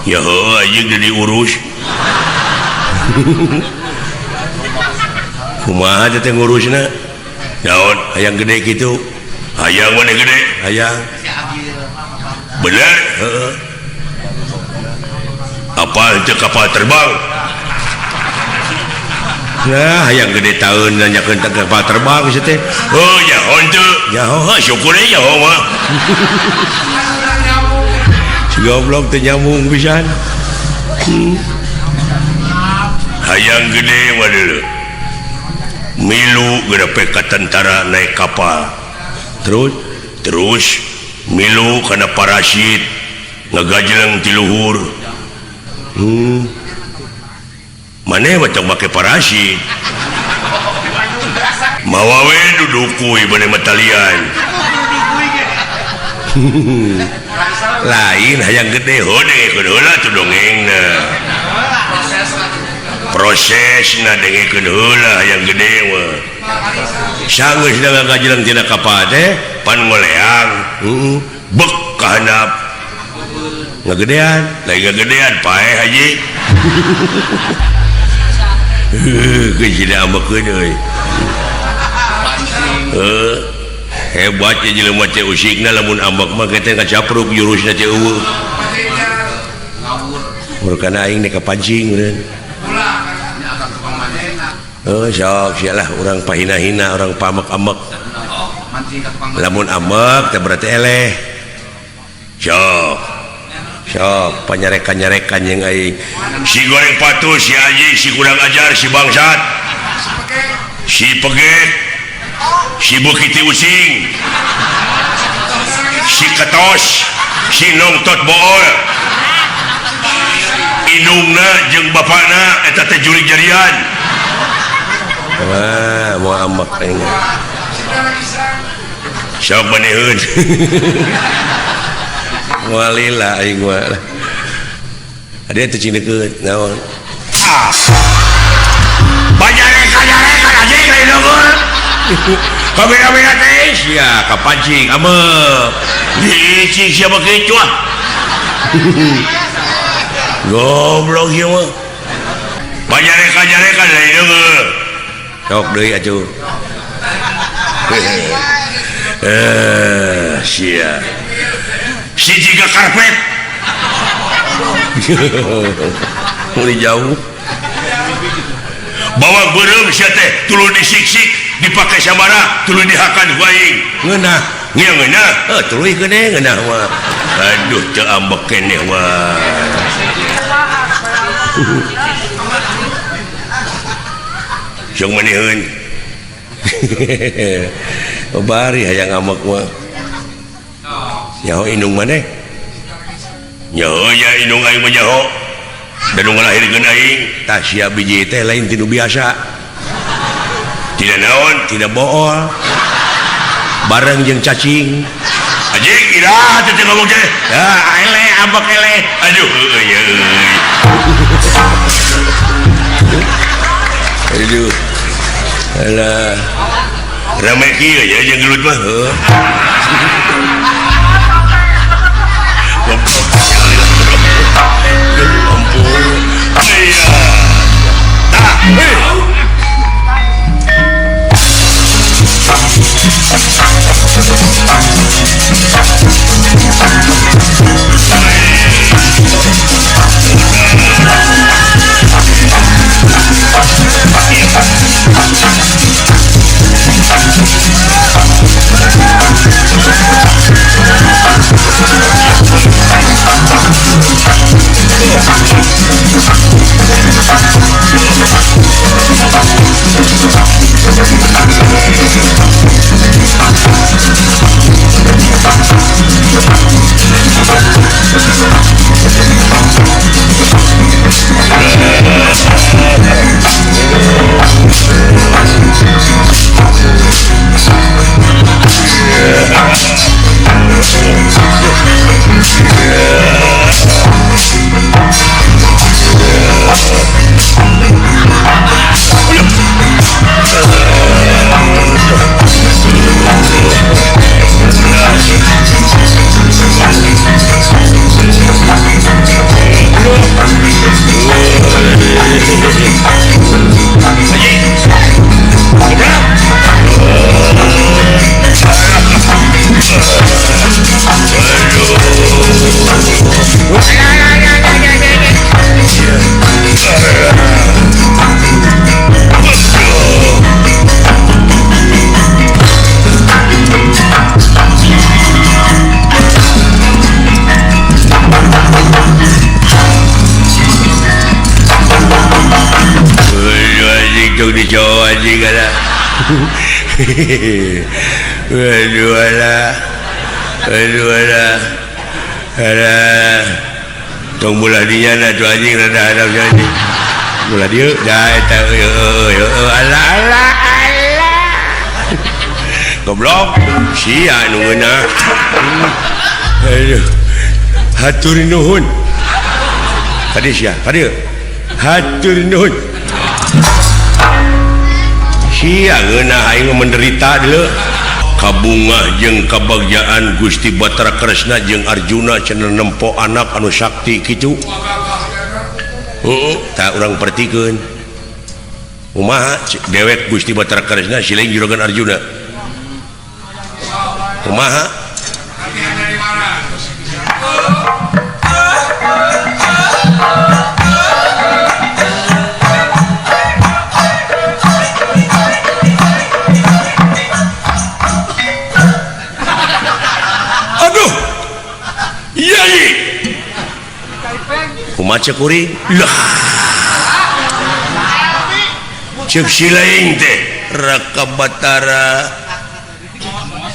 Ya heuh anjing teu diurus. Kumaha teh ngurusna? Naon? Hayang gede kitu. Hayang meuni gede, hayang. Bener? Heeh. Apa itu kapal terbang? Nah, hayang gede tahun nanyakeun teh kapal terbang sih teh. Oh, nyaho teu. Nyaho, heuh syukur we nyaho mah. Si goblok teu nyambung pisan. Hayang gede mah deuleu. Milu gedepe ka tentara naik kapal. Terus milu kana parasit ngagajleng ti luhur. Maneh mah tong make parasit. Mawa we dudukuy maneh mah talian. Lain hayang gede heuh dengekeun heula tuh dongengna. Prosesna dengekeun heula hayang gede mah. Sanggeus ngagajeleng tina kapal teh pan ngoleang. Heeh. Bek ka handap. Ngagedean, lain ngagedean paeh haji. Heuh, geus diambekeun euy. Heuh. Hebat ye jelema teh usikna lamun ambek mah teh ngacapruk jurusna teh eueuh. Murkana aing nek kapancing meureun. Heuh sok sia lah urang pahina-hina urang pamek-amek. Lamun ambek teh berarti eleh. Sok. Sok panyarekan-nyarekan jeung aing. Si goreng patuh, si anjing, si kurang ajar, si bangsat. Si peget. Si bukiti using. Si ketos, si nongtot bool. Indungna jeung bapana eta teh jurig jarian. Wah, moal ambek aing. Sok maneheun. Moal lila aing mah. Ade teh cing deukeut naon. Ah. Banyarekan-nyarekan anjing lain unggul. Kamera-kamera teh sia kapancing amek. Licik sia mah kitu ah. Goblok ieu mah. Banyarekan-nyarekan lain unggul. Sok deui atuh. Sia. Si jiga karpet. Mulai jauh. Bawa beureum sia teh tuluy disiksik dipake sabara tuluy dihakan ku aing. Ngeunah, ngeunah. Heuh tuluy geuning ngeunah mah. Aduh teu ambek keneh mah. Jeung maneheun. Bari hayang ambek mah. Nyaho indung maneh? Nyaho nya indung aing mah nyaho. Da nu ngalahirkeun aing tah sia biji teh lain ti nu biasa. Tidak naon, tidak bool. Bareng jeung cacing. Anjing iraha teh ngomong teh. Ah eleh ambek eleh. Aduh euy euy. Aduh. Alah. Rame kieu ya jeung gelut mah. Heuh. Goblok. Ampun. Iya. Tah, heuh. Aduh alah, aduh alah, alah. Tong bola dinya na tuh anjing rada hadap anjing. Bola dieu da eta eueuh eueuh alah alah alah. Goblok sia nu ngeunah. Aduh. Hatur nuhun. Tadi sia, tadi. Hatur nuhun. Sia ngeunah aing menderita deuleu. Kabungah jeung kabagjaan Gusti Batara Kresna jeung Arjuna cenah nempo anak anu sakti kitu. Heeh, tah urang pertikeun. Kumaha dewek Gusti Batara Kresna siling juragan Arjuna. Kumaha? Aduh. Yai. Kumaha cek kuring? Lah. Cek silaing teh Raka Batara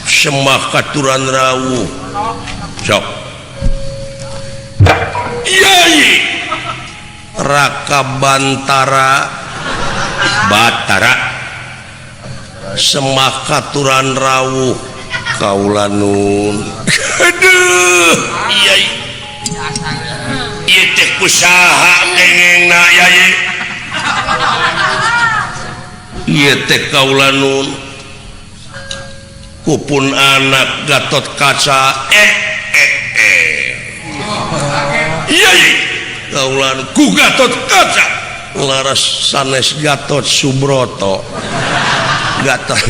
Semah katuran rawuh. Sok. Yai. Raka Bantara Batara Semah katuran rawuh kaula nun. Aduh, yai. Ieu teh kusaha kengengna yai. Ieu teh kaula nun. Kupun anak Gatot Kaca Yai. Kaula ku Gatot Kaca laras sanes Gatot Subroto. Gatot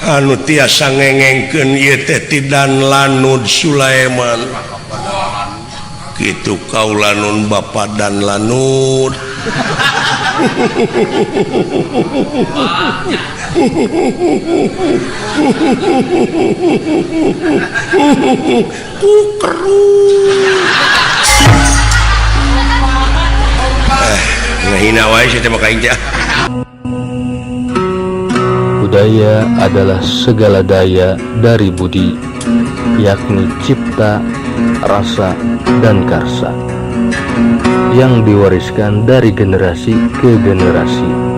anu tiasa ngengengkeun ieu teh Tidan Lanud Sulaiman. Kitu kaula nun bapa dan Lanud. Ku keruh. Ngahina wae sia teh mah ka aing teh. Budaya adalah segala daya dari budi, yakni cipta, rasa, dan karsa, yang diwariskan dari generasi ke generasi.